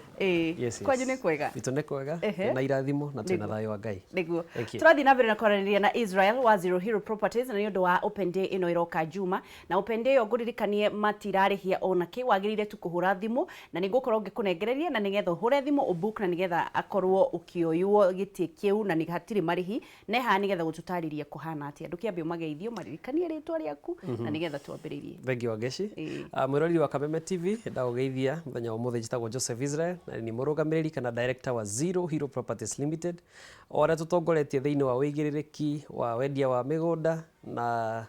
Yes. Kwanyu nĩ kwega? Gwitũ nĩ kwega. Ehe. Twĩna irathimo na twĩna Nĩguo. thayũ wa Ngai. Nĩguo. Thank you. Tũrathiĩ na mbere na kwaranĩria na Israel wa Zero Hero Properties na nĩ ũndũ wa open day ĩno ĩroka Juma. Na open day ĩyo ngũririkanie matirarĩhia ona kĩ, wagĩrĩire tu kũhũra thimũ na nĩ ngũkorwo ngĩkũnengereria na nĩgetha ũhũre thimũ ũbook na nĩgetha akorwo ũkĩoywo gĩtĩ kĩu, na nĩ hatirĩ marĩhi. Na haha nĩgetha gũtũtarĩria kũhana atĩa, ndũkĩambe ũmageithio, maririkanie rĩtwa rĩaku na nĩgetha twambĩrĩrie. Thank you, Wangeshi. Mwĩroreri wa Kameme TV, ndagũgeithia mũthenya wa ũmũthĩ. Njĩtagwo Joseph Israel na nĩ mũrũgamĩrĩri kana director wa Zero Hero Properties Limited, o arĩa tũtongoretie thĩinĩ wa ũigĩrĩrĩki wa wendia wa mĩgũnda na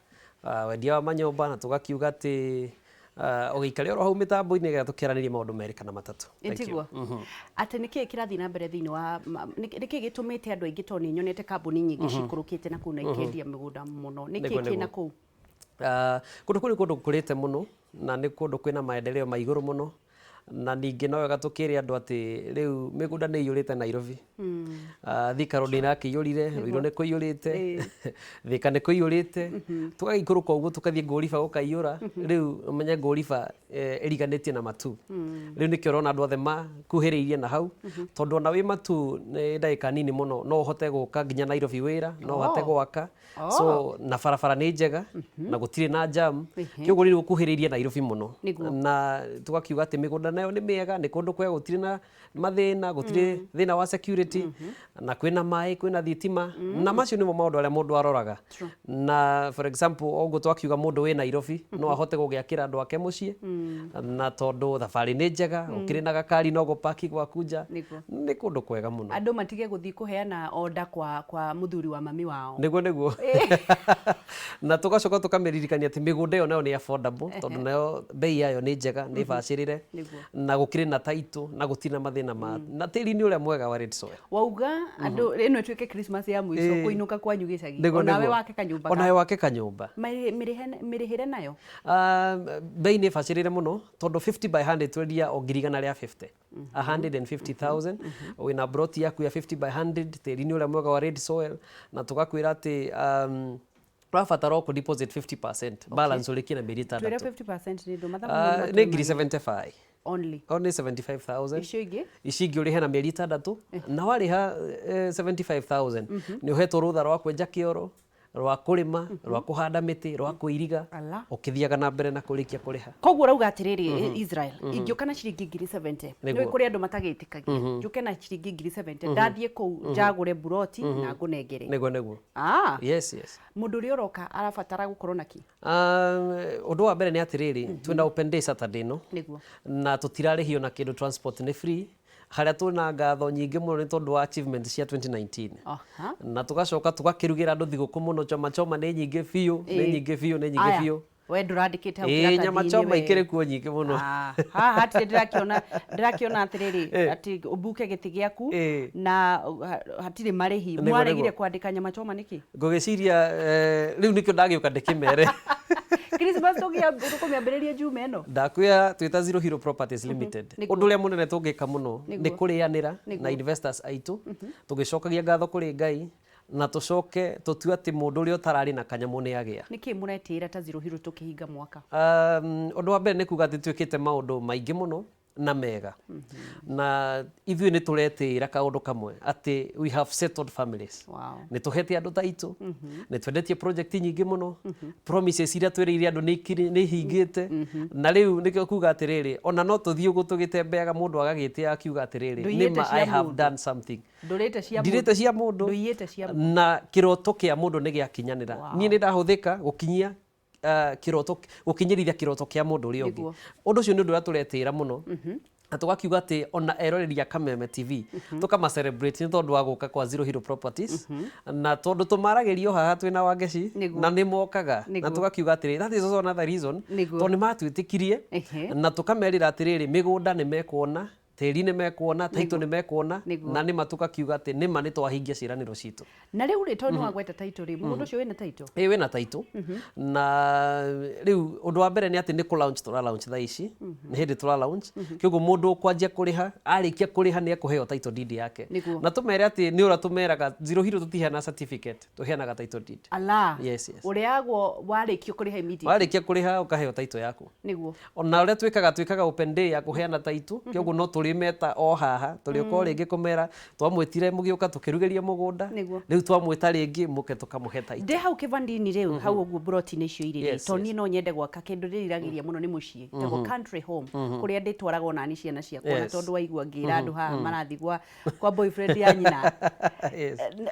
wendia wa manyũmba, na tũgakiuga atĩ ũgĩikare oro hau mĩtambo-inĩ nĩgetha tũkĩaranĩrie maũndũ merĩ kana matatũ. Thank you. Ĩtiguo. Atĩ nĩkĩĩ kĩrathiĩ na mbere thĩinĩ wa nĩkĩĩ gĩtũmĩte andũ aingĩ, tondũ nĩ nyonete kambuni nyingĩ cikũrũkĩte na kũu na ikendia mĩgũnda mũno, nĩkĩĩ kĩna kũu? Kũndũ kũu nĩ kũndũ gũkũrĩte mũno na nĩ kũndũ kwĩna maendeleo ma igũrũ mũno. Na ningĩ no wega tũkĩre andũ atĩ rĩu mĩgũnda nĩ ĩiyũrĩte Nairobi. Thika Road nĩ ĩrakĩiyũrire, Ruiru nĩ kũiyũrĩte, Thika nĩ kũiyũrĩte, tũgagĩikũrũka ũguo tũkathiĩ Ngũriba gũkaiyũra. Rĩu ũmenye Ngũriba ĩriganĩtie na Matuu. Rĩu nĩkĩo ũrona andũ othe makuhĩrĩirie na hau, tondũ ona wĩ Matuu nĩ ndagĩka nini mũno no ũhote gũka nginya Nairobi wĩra, no ũhote gwaka. So na barabara nĩ njega na gũtirĩ na jam, kĩoguo rĩu gũkuhĩrĩirie Nairobi mũno. Na tũgakiuga atĩ mĩgũnda nayo nĩ mĩega, nĩ kũndũ kwega, gũtirĩ na mathĩna, gũtirĩ thĩna wa security, na kwĩna maĩ, kwĩna thitima, na macio nĩmo maũndũ arĩa mũndũ aroraga. Na for example ũguo twakiuga mũndũ wĩ Nairobi no ahote gũgĩakĩra andũ ake mũciĩ, na tondũ thabarĩ nĩ njega, ũkĩrĩ na gakari no gũpaki gwaku nja, nĩ kũndũ kwega mũno. Andũ matige gũthiĩ kũheana order kwa mũthuri wa mami wao. Nĩguo nĩguo. Na tũgacoka tũkamĩririkania atĩ mĩgũnda ĩyo nayo nĩ affordable, tondũ nayo bei yayo nĩ njega, nĩ bacĩrĩre, na gũkĩrĩ na title, na gũtirĩ na mathĩna ma na tĩri nĩ ũrĩa mwega wa red soil. Wauga andũ ĩno ĩtuĩke Christmas ya mũico kũinũka kwanyu gĩcagi, Nĩguo, onawe nĩguo. wake kanyũmba. Onawe wake kanyũmba. Mĩrĩhĩre nayo? Bei nĩ bacĩrĩre mũno, tondũ 50 by 100 twendia o 150,000. 150,000 wĩna broti yaku ya 50 by 100, tĩri nĩ ũrĩa mwega wa red soil, na tũgakwĩra atĩ ũrabatara o kũ deposit 50%, balance ũrĩkie na mĩeri Twĩre 6. 50% nĩ ndũ mathabu mũndũ Nĩ ngiri matũmagia. 75 Only. O nĩ 75,000. Icio ingĩ? Ici ingĩ ũrĩhe na mĩeri 6, na warĩha 75,000 nĩ ũhetwo rũtha rwa kwenja kĩoro, rwa kũrĩma, rwa kũhanda mĩtĩ, rwa kũiriga, ũkĩthiaga na mbere na kũrĩkia kũrĩha. Koguo ũrauga atĩrĩrĩ, Israel, ingĩũka na ciringi ngiri 70, Nĩguo. nĩ kũrĩ andũ matagĩtĩkagia, njũke na ciringi ngiri 70, ndathiĩ kũu njagũre buroti na ngũnengere? Nĩguo nĩguo. Yes, yes. Mũndũ ũrĩa ũroka arabatara gũkorwo na kĩ? Ũndũ wa mbere nĩ atĩrĩrĩ, twĩna open day Saturday ĩno, na tũtirarĩhio na kĩndũ, transport nĩ free, harĩa twĩna ngatho nyingĩ mũno nĩ tondũ wa achievement cia 2019. Na tũgacoka tũgakĩrugĩra andũ thigũkũ mũno, choma choma nĩ nyingĩ biũ, nĩ nyingĩ biũ, nĩ nyingĩ biũ. We ndũrandĩkĩte hau Ĩĩ, kĩratathi-inĩ nyama choma we. ikĩrĩ kuo nyingĩ mũno. Haha hatirĩ ndĩrakĩona, ndĩrakĩona atĩrĩrĩ, atĩ ũmbuke gĩtĩ gĩaku na hatirĩ marĩhi. Mwaregire kwandĩka nyama choma nĩkĩ? Ngũgĩciria rĩu nĩkĩo ndagĩũka ndĩkĩmere. Christmas tũkũmĩambĩrĩria Juma ĩno. Ndakwĩra twĩta Zero Hero Properties Limited, ũndũ ũrĩa mũnene tũngĩka mũno nĩ kũrĩanĩra na investors aitũ, tũgĩcokagia ngatho kũrĩ Ngai, na tũcoke tũtue atĩ mũndũ ũrĩa ũtararĩ na kanyamũ nĩ agĩa. Nĩkĩ mũretĩĩra ta Zero Hero tũkĩhinga mwaka? Ũndũ wa mbere nĩ kuga atĩ twĩkĩte maũndũ maingĩ mũno na mega, na ithuĩ nĩ tũretĩĩra kaũndũ kamwe atĩ we have settled families. Nĩ tũhete andũ taitũ, nĩ twendetie project nyingĩ mũno, promises iria twĩrĩire andũ nĩ ihingĩte, na rĩu nĩkĩo kuga atĩrĩrĩ, ona no tũthiĩ ũguo tũgĩtembeaga mũndũ agagĩtĩa akiuga atĩrĩrĩ, Ndũiyĩte nĩma cia I have mũndũ. done something. Ndũrĩte cia Ndirĩte cia mũndũ. Ndũiyĩte cia mũndũ. Na kĩroto kĩa mũndũ nĩ gĩakinyanĩra. Niĩ nĩ ndahũthĩka gũkinyia kĩroto, gũkinyĩrithia kĩroto kĩa mũndũ ũrĩa ũngĩ. Ũndũ ũcio nĩ ũndũ ũrĩa tũretĩĩra mũno, na tũgakiuga atĩ ona eroreri a Kameme TV tũkama celebrate nĩ tondũ wa gũka kwa Zero Hero Properties, na tondũ tũmaragĩrio haha twĩna Wangeci na nĩ mokaga, na tũgakiuga atĩrĩ that is also another reason, tondũ nĩ matwĩtĩkirie, na tũkamerĩra atĩrĩrĩ, mĩgũnda nĩ mekuona, tĩri nĩ mekuona, title nĩ mekuona, na nĩma tũkakiuga atĩ nĩma nĩ twahingia ciĩranĩro citũ. Na rĩu rĩ, tondũ nĩ wagweta title rĩ, mũgũnda ũcio wĩna title? Ĩĩ, wĩna title. Na rĩu ũndũ wa mbere nĩ atĩ nĩ kũ launch tũra launch thaa ici, nĩ hĩndĩ tũra launch, kĩoguo mũndũ ũkwanjia kũrĩha, arĩkia kũrĩha nĩ ekũheo title deed yake. Na tũmere atĩ nĩ ũrĩa tũmeraga Zero Hero tũtiheanaga certificate, tũheanaga title deed. Ala. Yes, yes. Ũrĩagwo warĩkia kũrĩha immediately. Warĩkia kũrĩha ũkaheo title yaku. Ona ũrĩa twĩkaga, twĩkaga open day ya kũheana title, kĩoguo no tũrĩmeta o haha, tũrĩũka o rĩngĩ kũmera twamwĩtire mũgĩũka tũkĩrugĩria mũgũnda, rĩu twamwĩta rĩngĩ mũke tũkamũhe title. Ndĩ hau kĩbandini rĩu, hau ũguo broti-inĩ icio irĩ rĩ, tondũ niĩ no nyende gwaka kĩndũ ndĩriragĩria mũno nĩ mũciĩ, ĩtagwo country home, kũrĩa ndĩtwaraga onani ciana ciakwa, na tondũ waigua ngĩra andũ haha marathiĩ kwa boyfriend ya nyina.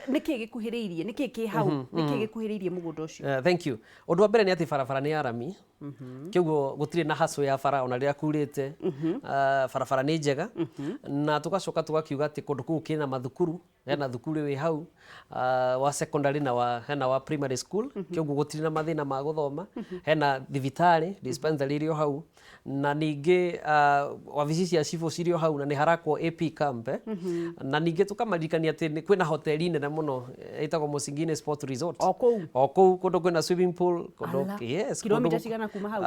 Nĩkĩ gĩkuhĩrĩirie, nĩkĩ kĩ hau, nĩkĩ gĩkuhĩrĩirie mũgũnda ũcio? Thank you. Ũndũ wa mbere nĩ atĩ barabara nĩ ya rami, kĩoguo gũtirĩ na hassle ya bara ona rĩrĩa kurĩte. Barabara nĩ njega, na tũgacoka tũgakiuga atĩ kũndũ kũu kĩna mathukuru. Hena thukuru wĩ hau wa secondary na wa, hena wa primary school. Kĩoguo gũtirĩ na mathĩna ma gũthoma. Hena thibitarĩ, dispensary ĩrĩ o hau, na ningĩ wabici cia cibũ cirĩ o hau, na nĩ harakwo AP camp, eh? Na ningĩ tũkamaririkania atĩ kwĩna hoteli nene mũno, ĩtagwo Musingini Sport Resort. O kũu? O kũu, kũndũ kwĩna swimming pool, kũndũ. Ala. Yes. Kilomita kũndũ cigana kuma hau?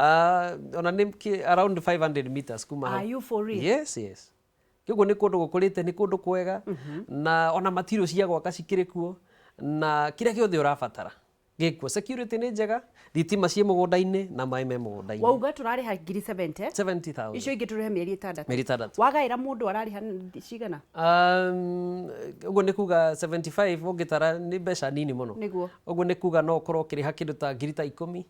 Ona nĩ around 500 meters kuma hau. Are you for real? Yes. Kĩguo nĩ kũndũ gũkũrĩte, nĩ kũndũ kwega, na ona material cia gwaka cikĩrĩ kuo, na kĩrĩa gĩothe ũrabatara gĩkuo. Security nĩ njega, thitima ciĩ mũgũnda-inĩ na maĩ me mũgũnda-inĩ. Wauga tũrarĩha ngiri 70? 70,000. Icio ingĩ tũrĩhe mĩeri 6. Mĩeri 6. Wagaĩra mũndũ ararĩha cigana? Ũguo nĩ kuga 75 ũngĩtara nĩ mbeca nini mũno. Ũguo nĩ kuga no ũkorwo ũkĩrĩha kĩndũ ta ngiri ta 10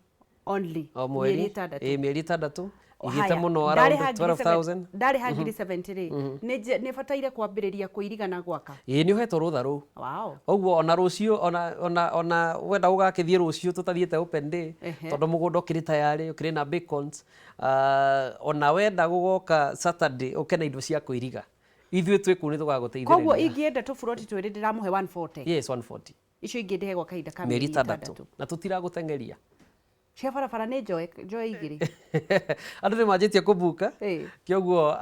Only? O mweri. Mĩeri 6. Ĩ, mĩeri 6. Igĩte Haya, mũno around ndarĩha ngiri 12,000. Ndarĩha ngiri 70 rĩ, nĩ bataire kwambĩrĩria kũirigana gwaka? Ĩ, nĩ ũhetwo rũtha rũu. Ũguo ona rũciũ, ona wenda ũgakĩthiĩ rũciũ tũtathiĩte open day, tondũ mũgũnda ũkĩrĩ tayarĩ, ũkĩrĩ na bacons. Ona wenda gũgoka Saturday ũke na indo cia kũiriga, ithuĩ twĩ kũu nĩ tũgagũteithĩrĩria. Koguo ingĩenda tũburoti twĩrĩ ndĩramũhe 140? Yes, 140. Icio ingĩ ndĩhe gwa kahinda ka mĩeri mĩeri 6. 6. Na tũtiragũteng'eria. Cia barabara nĩ njoe igĩrĩ. Andũ nĩ manjĩtie kũbuka. Kĩoguo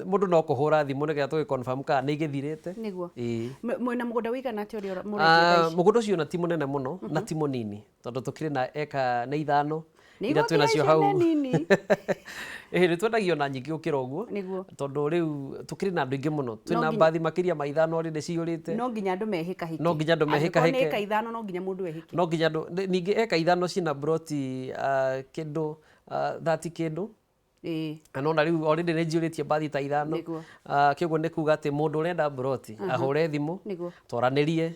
mũndũ no kũhũra thimũ nĩgetha tũgĩ confirm kana nĩ igĩthirĩte. Ĩĩ. Mwĩna mũgũnda ũigana atĩa ũrĩa mũrendia thaa ici? Mũgũnda ũcio na ti mũnene mũno na ti mũnini, tondũ tũkĩrĩ na eka nĩ 5 Nĩ iria igũthira twĩnacio icio hau. nĩ nini. Ĩhĩ, nĩ twendagio na nyingĩ gũkĩra ũguo. Tondũ rĩu tũkĩrĩ na andũ aingĩ mũno, twĩna mbathi makĩria ma 5 already ciyũrĩte. No nginya andũ mehĩkahĩke. No nginya andũ Angĩkorwo nĩ mehĩkahĩke. ĩka 5 no nginya mũndũ ehĩke. No nginya andũ, ningĩ eka 5 ciĩna broti kĩndũ 30 kĩndũ. Na nona rĩu already nĩ njiyũrĩtie mbathi ta 5. Kĩoguo nĩ kuga atĩ mũndũ ũrenda broti ahũre thimũ, twaranĩrie.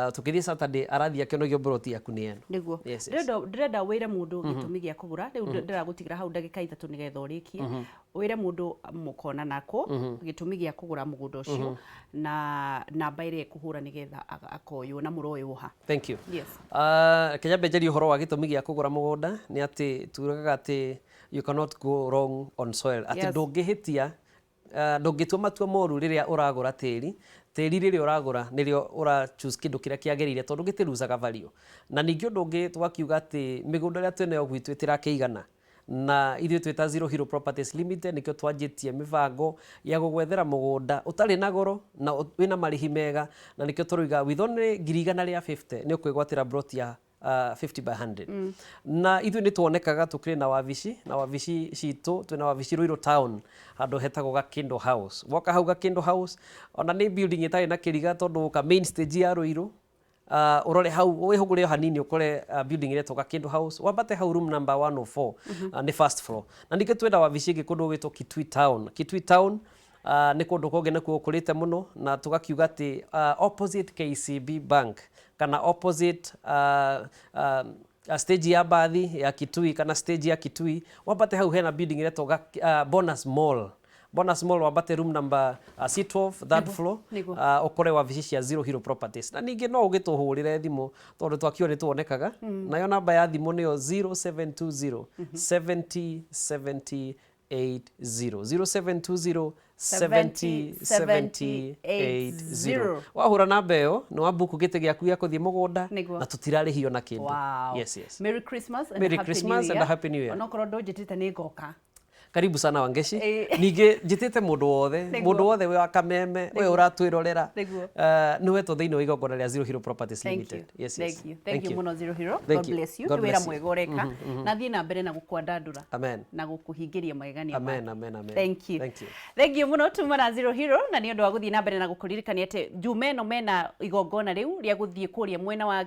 Tũkĩthiĩ Saturday arathiĩ akĩonagio broti yaku nĩ ĩno. Yes. Ndĩrenda wĩre mũndũ gĩtũmi gĩa kũgũra rĩu. Ndĩragũtigĩra hau ndagĩka 3 nĩgetha ũrĩkie. Wĩre mũndũ mũkona nako gĩtũmi gĩa kũgũra mũgũnda ũcio, na namba ĩrĩa ĩkũhũra nĩgetha akoywo na mũroywo ha. Thank you. Yes. Reke nyambe njarie ũhoro wa gĩtũmi gĩa kũgũra mũgũnda nĩ atĩ tugaga atĩ you cannot go wrong on soil, atĩ ndũngĩhĩtia, ndũngĩtua matua moru rĩrĩa ũragũra tĩri. Tĩri rĩrĩa ũragũra nĩrĩo ũra choose kĩndũ kĩrĩa kĩagĩrĩire, tondũ gĩtirucaga value. Na ningĩ ũndũ ũngĩ tũgakiuga atĩ mĩgũnda ĩrĩa twĩnayo gwitũ ĩtĩrakĩigana, na ithuĩ twĩta Zero Hero Properties Limited nĩkĩo twanjĩtie mĩbango ya gũgwethera mũgũnda ũtarĩ na goro na wĩna marĩhi mega, na nĩkĩo tũrauga with only ngiri 150 nĩ ũkwĩgwatĩra broti ya 50 by 100. Na ithuĩ nĩ tuonekaga tũkĩrĩ na wabici, na wabici citũ twĩna wabici Ruiru town, handũ hetagwo Gakindo House. Woka hau Gakindo House, ona nĩ building ĩtarĩ na kĩriga, tondũ ũka main stage ya Ruiru, ũrore hau wĩhũgũre o hanini ũkore building ĩretwo Gakindo House, wambate hau room number 104. Nĩ first floor. Na ningĩ twĩna wabici ĩngĩ kũndũ gwĩtwo Kitui town. Kitui town nĩ kũndũ kũngĩ nakuo gũkũrĩte mũno, na tũgakiuga atĩ opposite KCB Bank kana opposite stage ya bathi ya Kitui kana stage ya Kitui, wambate hau hena building ĩretwo Bonus Mall. Bonus Mall, wambate room number C12, third floor, ũkore wabici cia Zero Hero Properties. Na ningĩ no ũgĩtũhũrĩre thimũ, tondũ twakiuga nĩ tuonekaga. Nayo namba ya thimũ nĩyo 0720 70 70 80, 0720 70 70 80. Wahũra namba ĩyo nĩ wabuku gĩtĩ gĩaku gĩa kũthiĩ mũgũnda. Na tũtirarĩhio na kĩndũ. Yes. Merry Christmas and Merry a Happy Christmas New and a Year. Happy New Year. Onokorwo ndũnjĩtĩte nĩ ngoka. Karibu sana Wangeshi. Ningĩ njĩtĩte mũndũ wothe, mũndũ wothe wĩ wa Kameme, we ũratwĩrorera, nĩ wetwo thĩinĩ wa igongona rĩa Zero Hero Properties Thank Limited. you. Yes. Thank you. Thank you mũno Zero Hero. Thank God you. bless you. God Nĩ wĩra bless you. mwega ũreka. Na thiĩ na mbere na gũkwandandũra. Amen. Na gũkũhingĩria magegania. Amen, amen, amen. Thank you. Thank you. Thank you mũno tuma na Zero Hero, na nĩ ũndũ wa gũthiĩ na mbere na gũkũririkania atĩ Juma ĩno mena igongona rĩu rĩa gũthiĩ kũrĩa mwena wa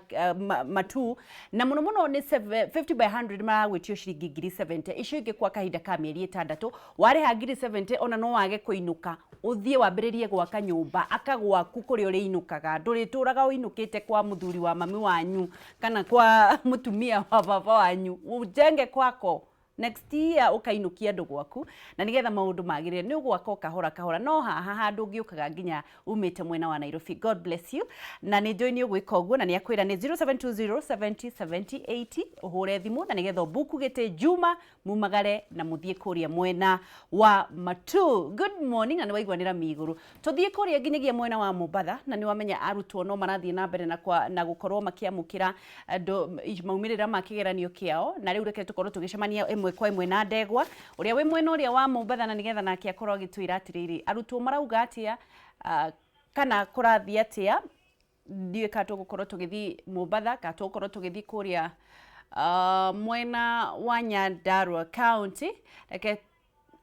Matu, na mũno mũno nĩ 50 by 100 maragwĩtio ciringi ngiri 70, icio ingĩ kwa kahinda ka mĩeri 6. Warĩha ngiri 70 ona no wage kũinũka, ũthiĩ wambĩrĩrie gwaka nyũmba aka gwaku kũrĩa ũrĩinũkaga. Ndũrĩtũraga ũinũkĩte kwa mũthuri wa mami wanyu kana kwa mũtumia wa baba wanyu. Ujenge kwako. Next year ũkainũkia andũ gwaku na nĩgetha maũndũ magĩrĩre. Nĩ ũgwaka o kahora kahora, no haha handũ ũngĩũkaga nginya umĩte mwena wa Nairobi. God bless you, na nĩ njũĩ nĩ ũgwĩka ũguo, na nĩ akwĩra nĩ 0720 70 70 80 ũhũre thimũ na nĩgetha ũbuku gĩtĩ Juma mumagare na mũthiĩ kũrĩa mwena wa Matu. Good morning, na nĩ waiguanĩra mĩigũrũ. Tũthiĩ kũrĩa nginyagia mwena wa Mombatha, na nĩ wamenya arutwo no marathiĩ na mbere na gũkorwo makĩamũkĩra andũ maumĩrĩra ma kĩgeranio kĩao, na rĩu reke tũkorwo tũgĩcemania ĩmwe kwa ĩmwe na ndegwa ũrĩa wĩ mwena ũrĩa wa Mombatha, na nĩgetha nake akorwo agĩtwĩra atĩrĩrĩ, arutwo marauga atĩa, kana kũrathiĩ atĩa. Ndiũĩ kana tũgũkorwo tũgĩthiĩ Mombatha kana tũgũkorwo tũgĩthiĩ kũrĩa mwena wa Nyandarua County.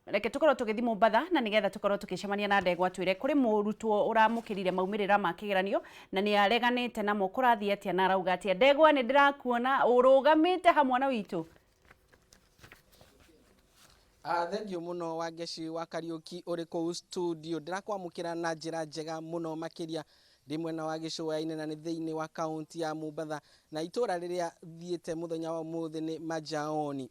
Reke tũkorwo tũgĩthiĩ Mombatha na nĩgetha tũkorwo tũgĩcemania na ndegwa, twĩre kũrĩ mũrutwo ũramũkĩrire maumĩrĩra ma kĩgeranio na nĩ areganĩte namo, kũrathiĩ atĩa na arauga atĩa. Ndegwa, nĩ ndĩrakuona ũrũgamĩte hamwe na witũ. Thengiũ mũno Wangeci wa Kariũki ũrĩ kũu studio. Ndĩrakwamũkĩra na njĩra njega mũno makĩria. Ndĩ mwena wa gĩcũa-inĩ na nĩ thĩinĩ wa kaunti ya Mombatha, na itũra rĩrĩa thiĩte mũthenya wa ũmũthĩ nĩ Majaoni.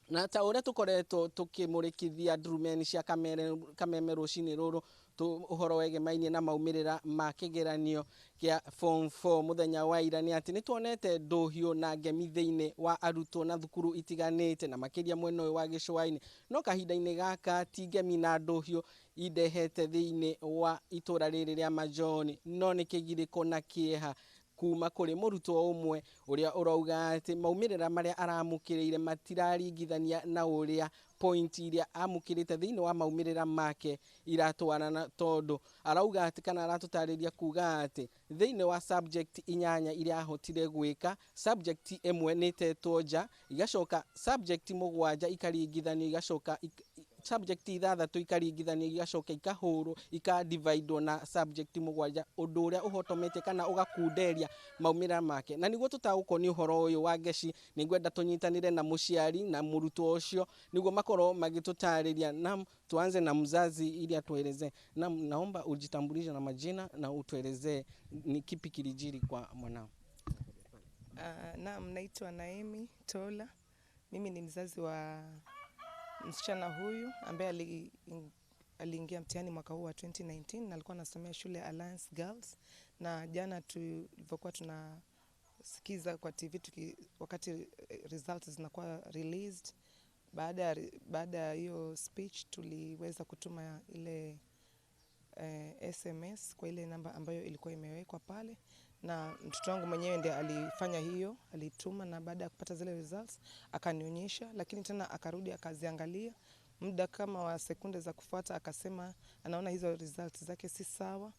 Na ta ũrĩa tũkoretwo tũkĩmũrĩkithia ndurumeni cia Kameme rũcinĩ rũrũ ũhoro wegemainie na maumĩrĩra ma kĩgeranio kĩa form 4 mũthenya wa ira, nĩ atĩ nĩ tuonete ndũhiũ na ngemi thĩinĩ wa arutwo na thukuru itiganĩte, na makĩria mwena ũyũ wa gĩcũa-inĩ. No kahinda-inĩ gaka ti ngemi na ndũhiũ indehete thĩinĩ wa itũra rĩrĩ rĩa Majoni, no nĩ kĩgirĩko na kĩeha kuma kũrĩ mũrutwo ũmwe ũrĩa ũrauga atĩ maumĩrĩra marĩa aramũkĩrĩire matiraringithania na ũrĩa point iria amũkĩrĩte thĩinĩ wa maumĩrĩra make iratwarana, tondũ arauga atĩ kana aratũtarĩria kuga atĩ thĩinĩ wa subject 8 iria ahotire gwĩka, subject ĩmwe nĩ ĩtetwo nja, igacoka subject 7 ikaringithanio, igacoka subject 6 ikaringithanio, igacoka ikahũrwo ikadividwo na subject 7, ũndũ ũrĩa ũhotomete kana ũgakunderia maumĩrĩra make. Na nĩguo tũtaũkwo nĩ ũhoro ũyũ wa Ngeci, nĩngwenda tũnyitanĩre na mũciari na mũrutwo ũcio nĩguo makorwo magĩtũtarĩria. Na tuanze na mzazi ili atuelezee. Na naomba ujitambulishe na majina na utuelezee ni kipi kilijiri kwa mwanao. Naam, naitwa Naomi Tola. Mimi ni mzazi wa msichana huyu ambaye aliingia mtihani mwaka huu wa 2019 na alikuwa anasomea shule ya Alliance Girls. Na jana tulivyokuwa tunasikiza kwa TV wakati results zinakuwa released, baada ya hiyo speech tuliweza kutuma ile SMS kwa ile namba ambayo ilikuwa imewekwa pale, na mtoto wangu mwenyewe ndiye alifanya hiyo, alituma, na baada ya kupata zile results akanionyesha, lakini tena akarudi akaziangalia muda kama wa sekunde za kufuata, akasema anaona hizo results zake si sawa,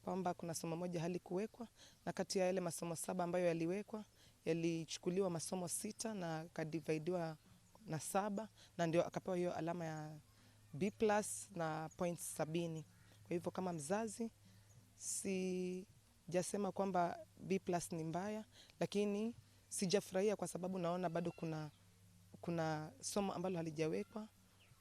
kwamba kuna somo moja halikuwekwa, na kati ya yale masomo 7 ambayo yaliwekwa yalichukuliwa masomo 6 na akadividiwa na 7, na ndio akapewa hiyo alama ya B+ na points 70. Kwa hivyo kama mzazi sijasema kwamba B+ ni mbaya, lakini sijafurahia kwa sababu naona bado kuna somo ambalo halijawekwa,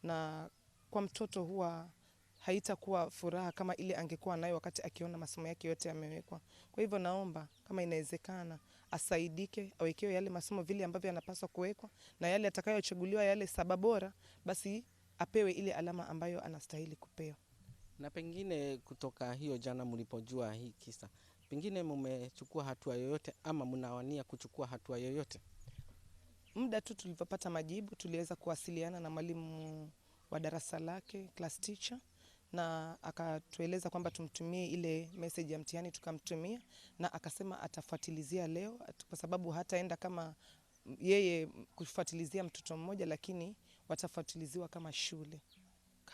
na kwa mtoto huwa haitakuwa furaha kama ile angekuwa nayo wakati akiona masomo yake yote yamewekwa. Kwa hivyo naomba kama inawezekana asaidike, awekewe yale masomo vile ambavyo yanapaswa kuwekwa, na yale atakayochaguliwa yale 7 bora, basi apewe ile alama ambayo anastahili kupewa. Na pengine kutoka hiyo jana mlipojua hii kisa, pengine mmechukua hatua yoyote ama mnawania kuchukua hatua yoyote? Muda tu tulipopata majibu tuliweza kuwasiliana na mwalimu wa darasa lake, class teacher, na akatueleza kwamba tumtumie ile message ya mtihani. Tukamtumia na akasema atafuatilizia leo, kwa sababu hataenda kama yeye kufuatilizia mtoto mmoja, lakini watafuatiliziwa kama shule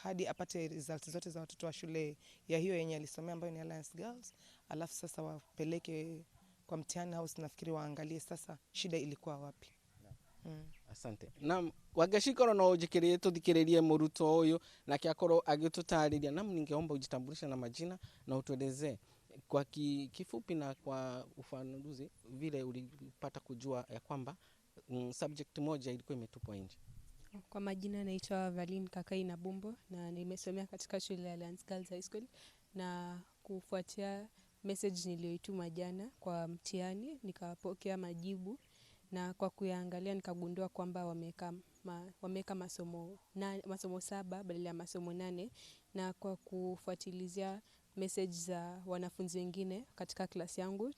hadi apate results zote za watoto wa shule ya hiyo yenye alisomea ambayo ni Alliance Girls, alafu sasa wapeleke kwa mtihani house, nafikiri waangalie sasa shida ilikuwa wapi. Asante. Naam, wangeci no njikiririe tuthikiririe mũrutwo ũyũ nake akorwo agĩtũtarĩria. Naam, ningeomba ujitambulishe na majina na utuelezee kwa kifupi na kwa ufafanuzi vile ulipata kujua ya kwamba subject moja ilikuwa imetupwa nje. Kwa majina naitwa Valin Kakai na Bumbo na nimesomea katika shule ya Alliance Girls High School, na kufuatia message niliyoituma jana kwa mtihani nikapokea majibu na kwa kuyaangalia nikagundua kwamba wameweka masomo 7 badala ya masomo 8, na kwa kufuatilizia message za wanafunzi wengine katika klasi yangu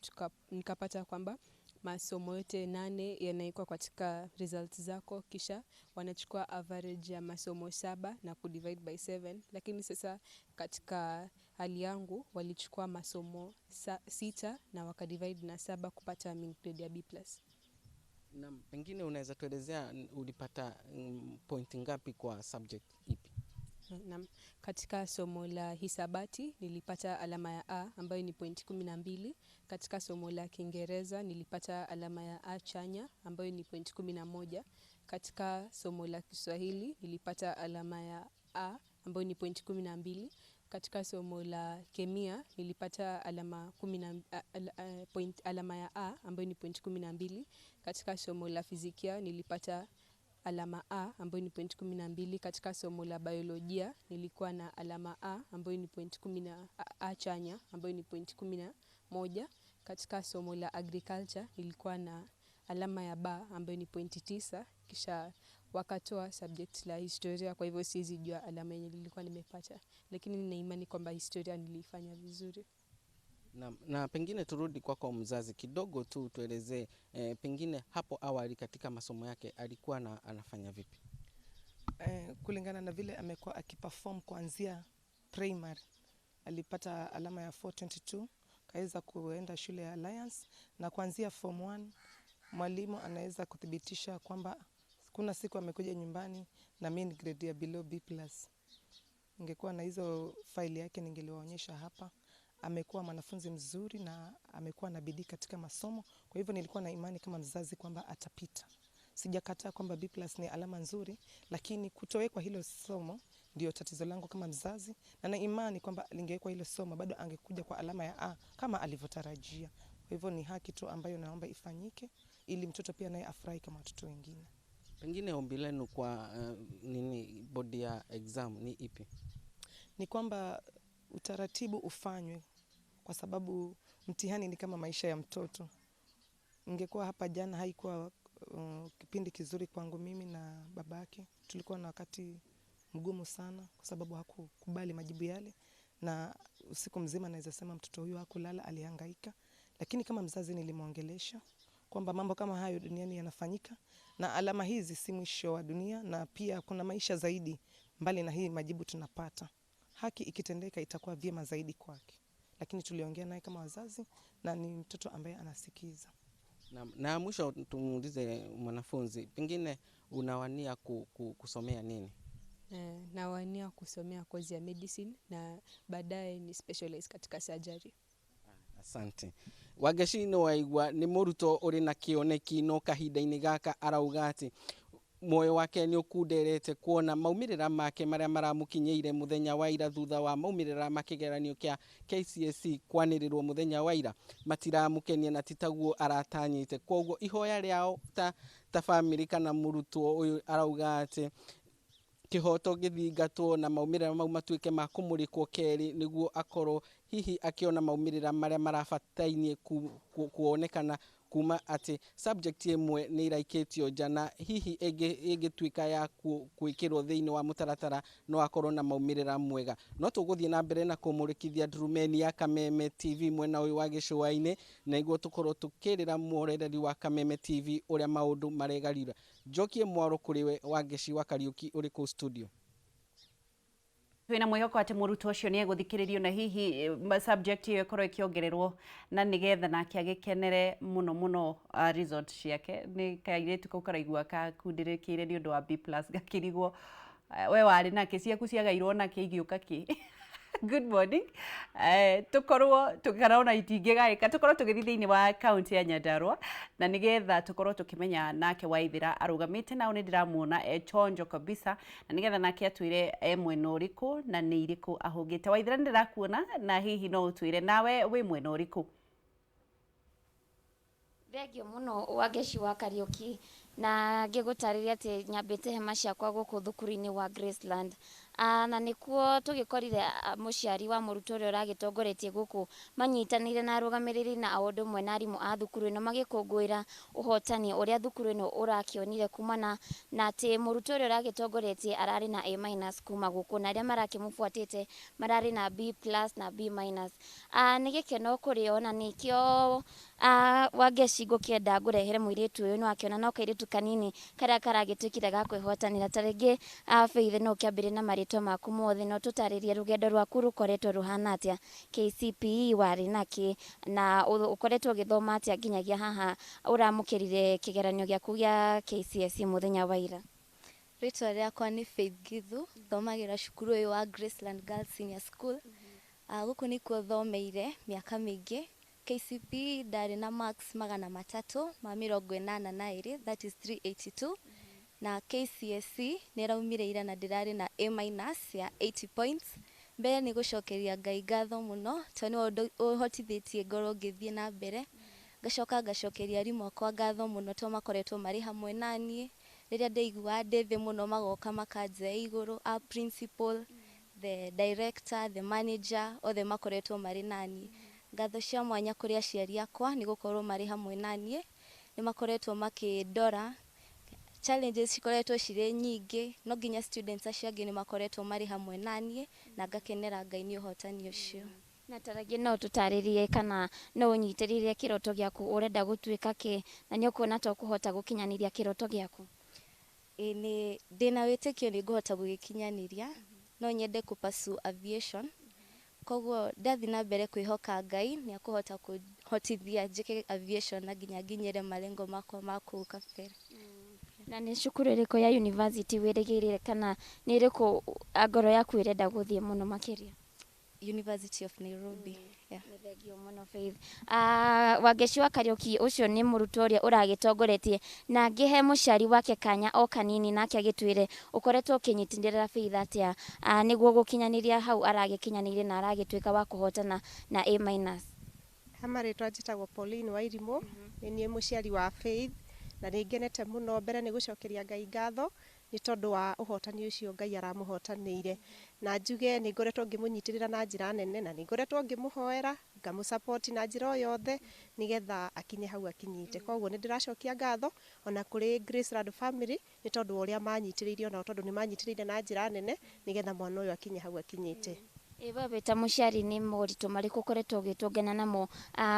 nikapata kwamba masomo yote 8 yanawekwa katika results zako, kisha wanachukua average ya masomo 7 na kudivide by 7. Lakini sasa katika hali yangu walichukua masomo 6 na wakadivide na 7 kupata mean grade ya B+. Naam, pengine unaweza tuelezea ulipata point ngapi kwa subject ipi? Naam, katika somo la hisabati nilipata alama ya A ambayo ni point 12. Katika somo la Kiingereza nilipata alama ya A chanya ambayo ni point 11. Katika somo la Kiswahili nilipata alama ya A ambayo ni point 12. Katika somo la kemia nilipata alama ya A ambayo ni point 12. Katika somo la fizikia nilipata alama A ambayo ni point 12. Katika somo la biolojia nilikuwa na alama A ambayo ni point kumi na, A chanya ambayo ni point 11. Katika somo la agriculture nilikuwa na alama ya B ambayo ni point 9, kisha wakatoa subject la historia, kwa hivyo siwezi jua alama yenye nilikuwa nimepata, lakini nina imani kwamba historia nilifanya vizuri. Na pengine turudi kwako mzazi kidogo tu, tuelezee pengine hapo awali katika masomo yake alikuwa anafanya vipi? Kulingana na vile amekuwa akiperform kuanzia primary, alipata alama ya 422, kaweza kuenda shule ya Alliance, na kuanzia form 1 mwalimu anaweza kuthibitisha kwamba kuna siku amekuja nyumbani na mean grade ya below B+. Ningekuwa na hizo faili yake ningeliwaonyesha hapa. Amekuwa mwanafunzi mzuri na amekuwa na bidii katika masomo. Kwa hivyo nilikuwa na imani kama mzazi kwamba atapita. Sijakataa kwamba B+ ni alama nzuri, lakini kutowekwa hilo somo ndio tatizo langu kama mzazi, na na imani kwamba lingewekwa hilo somo bado angekuja kwa alama ya A kama alivyotarajia. Kwa hivyo ni haki tu ambayo naomba ifanyike ili mtoto pia naye afurahi kama watoto wengine. Pengine ombi lenu kwa nini bodi ya exam ni ipi? Ni kwamba utaratibu ufanywe, kwa sababu mtihani ni kama maisha ya mtoto. Ningekuwa hapa jana, haikuwa kipindi kizuri kwangu mimi na babake. Tulikuwa na wakati mgumu sana kwa sababu hakukubali majibu yale, na usiku mzima naweza sema mtoto huyu hakulala, alihangaika. Lakini kama mzazi nilimwongelesha kwamba mambo kama hayo duniani yanafanyika, na alama hizi si mwisho wa dunia, na pia kuna maisha zaidi mbali na hii majibu tunapata. Haki ikitendeka itakuwa vyema zaidi kwake. Lakini tuliongea naye kama wazazi, na ni mtoto ambaye anasikiza. Na mwisho tumuulize mwanafunzi, pengine unawania kusomea nini? Nawania kusomea kozi ya medicine na baadaye ni specialize katika surgery. Asante. Wangeci nĩ waigua nĩ mũrutwo ũrĩ na kĩoneki no kahinda-inĩ gaka arauga atĩ muoyo wake nĩ ũkunderete kuona maumĩrĩra make marĩa maramũkinyĩire mũthenya wa ira thutha wa maumĩrĩra ma kĩgeranio kĩa KCSE kwanĩrĩrwo mũthenya wa ira matiramũkenia na ti taguo aratanyĩte. Koguo ihoya rĩao ta bamĩrĩ kana mũrutwo ũyũ arauga atĩ kĩhoto gĩthingatwo na maumĩrĩra mau matuĩke ma kũmũrĩkwo kerĩ nĩguo akorwo hihi akĩona maumĩrĩra marĩa marabatainie kuonekana kuma atĩ subject ĩmwe nĩ ĩraikĩtio nja na hihi ĩngĩtuĩka ya gwĩkĩrwo thĩinĩ wa mũtaratara no akorwo na maumĩrĩra mwega. No tũgũthiĩ na mbere na kũmũrĩkithia ndurumeni ya Kameme TV mwena ũyũ wa gĩcũa-inĩ nĩguo tũkorwo tũkĩrĩra mworereri wa Kameme TV ũrĩa maũndũ maregarira. Njokie mwaro kũrĩ we Wangeci wa Kariũki ũrĩ kũu studio. Twina mwihoko ati mũrutwo ũcio nĩ egũthikĩrĩrio na hihi subject ĩyo ĩkorwo ĩkĩongererwo na nĩgetha nake agĩkenere mũno mũno result ciake. Nĩ kairĩtu kau karaigua kakundĩrĩkĩire nĩ ũndũ wa B+ gakĩrigwo we warĩ nake ciaku ciagairwo nake igĩũka kĩ. Good morning. Tukorwo tukarona itingĩgaĩka, tukorwo tũgĩthiĩ thĩinĩ wa kaunti ya Nyandarua na nĩgetha tukorwo tũkĩmenya nake Waithĩra arũgamĩte nao nĩ ndĩramuona e chonjo kabisa na nĩgetha nake atwĩre e mwena ũrĩkũ na nĩ irĩkũ ahũngĩte. Waithĩra nĩ ndĩrakuona na hihi no ũtwĩre nawe wĩ mwena ũrĩkũ? Thengio mũno Wangeci wa Kariũki, na ngĩgũtarĩria atĩ nyambĩte hema ciakwa gũkũ thukuru-inĩ wa Graceland. Na nĩkuo tũgĩkorire mũciari wa mũrutwo ũrĩa ũragĩtongoretie gũkũ manyitanĩire na arũgamĩrĩri na o ũndũ ũmwe na arimũ a thukuru ĩno magĩkũngũĩra ũhotani ũrĩa thukuru ĩno ũrakĩonire kumana na atĩ mũrutwo ũrĩa ũragĩtongoretie ararĩ na A minus kuma gũkũ, na arĩa marakĩmũbuatĩte mararĩ na B plus na B minus. Nĩ gĩkeno kũrĩ o na nĩkĩo Wangeci ngũkĩenda ngũrehere mũirĩtu ũyũ, nĩwakĩona no kairĩtu kanini karĩa karagĩtuĩkire ga kwĩhotanĩra. Ta rĩngĩ Faith, no ũkĩambĩrĩrie na marĩtwa maku mothe na ũtũtarĩrie rũgendo rwaku rũkoretwo rũhana atĩa, KCPE warĩ nakĩ na ũkoretwo ũgĩthoma atĩa nginyagia haha ũramũkĩrire kĩgeranio gĩaku gĩa KCSE mũthenya wa ira. Rĩtwa rĩakwa nĩ Faith Githu, thomagĩra cukuru ũyũ wa Graceland Girls Senior School. Gũkũ nĩkuo thomeire mĩaka mĩingĩ. KCPE ndarĩ na marks 382, that is 382, na KCSE nĩ ĩraumire ira na ndĩrarĩ na A minus ya 80 points. Mbere nĩ gũcokeria Ngai ngatho mũno tondũ nĩwe ũhotithĩtie ngorwo ngĩthiĩ na mbere. Ngacoka ngacokeria arimũ akwa ngatho mũno tondũ makoretwo marĩ hamwe naniĩ rĩrĩa ndaiguaga ndĩ thĩ mũno, magoka makanjoya igũrũ, a principal, the director, the manager, othe makoretwo marĩ naniĩ. Ngatho cia mwanya kũrĩ aciari akwa nĩ gũkorwo marĩ hamwe naniĩ, nĩ makoretwo makĩndora. Challenges cikoretwo cirĩ nyingĩ, no nginya students acio angĩ nĩ makoretwo marĩ hamwe naniĩ na ngakenera Ngai nĩ ũhotani ũcio. Na tarĩngĩ no ũtũtarĩrie kana no ũnyitĩrĩre kĩroto gĩaku, ũrenda gũtuĩka kĩ, na nĩ ũkuona ta ũkũhota gũkinyanĩria kĩroto gĩaku? Ĩĩ, nĩ ndĩna wĩtĩkio nĩ ngũhota gũgĩkinyanĩria. No nyende kũ pursue aviation, koguo ndathiĩ na mbere kwĩhoka Ngai nĩ akũhota kũhotithia njĩke aviation na nginya nginyĩre malengo makwa ma kũu kabere. Na nĩ cukuru ĩrĩkũ ya university wĩrĩgĩrĩire, kana nĩ ĩrĩkũ ngoro yaku ĩrenda gũthiĩ mũno makĩria? University of Nairobi, yeah. Nĩ thengio mũno, Faith. Wangeci wa Kariũki, ũcio nĩ mũrutwo ũrĩa ũragĩtongoretie, na ngĩhe mũciari wake kanya o kanini nake agĩtwĩre ũkoretwo ũkĩnyitanĩra Faith atĩa nĩguo gũkinyanĩria hau aragĩkinyanĩire na aragĩtuĩka wa kũhotana na A minus. Ha marĩtwa njĩtagwo Pauline Wairimũ, nĩ niĩ mũciari wa Faith, na nĩ ngenete mũno. Mbere nĩ gũcokeria Ngai ngatho nĩ tondũ wa ũhotani ũcio Ngai aramũhotanĩire, na njuge nĩ ngoretwo ngĩmũnyitĩrĩra na njĩra nene, na nĩ ngoretwo ngĩmũhoera, ngamũ na njĩra o yothe nĩgetha akinye hau akinyĩte. Koguo nĩ ndĩracokia ngatho ona kũrĩ Graceland family nĩ tondũ wa ũrĩa manyitĩrĩire onao, tondũ nĩ manyitĩrĩire na njĩra nene nĩgetha mwana ũyũ akinye hau akinyĩte. Ĩ we wĩ ta mũciari, nĩ moritũ marĩkũ ũkoretwo ũgĩtũngana namo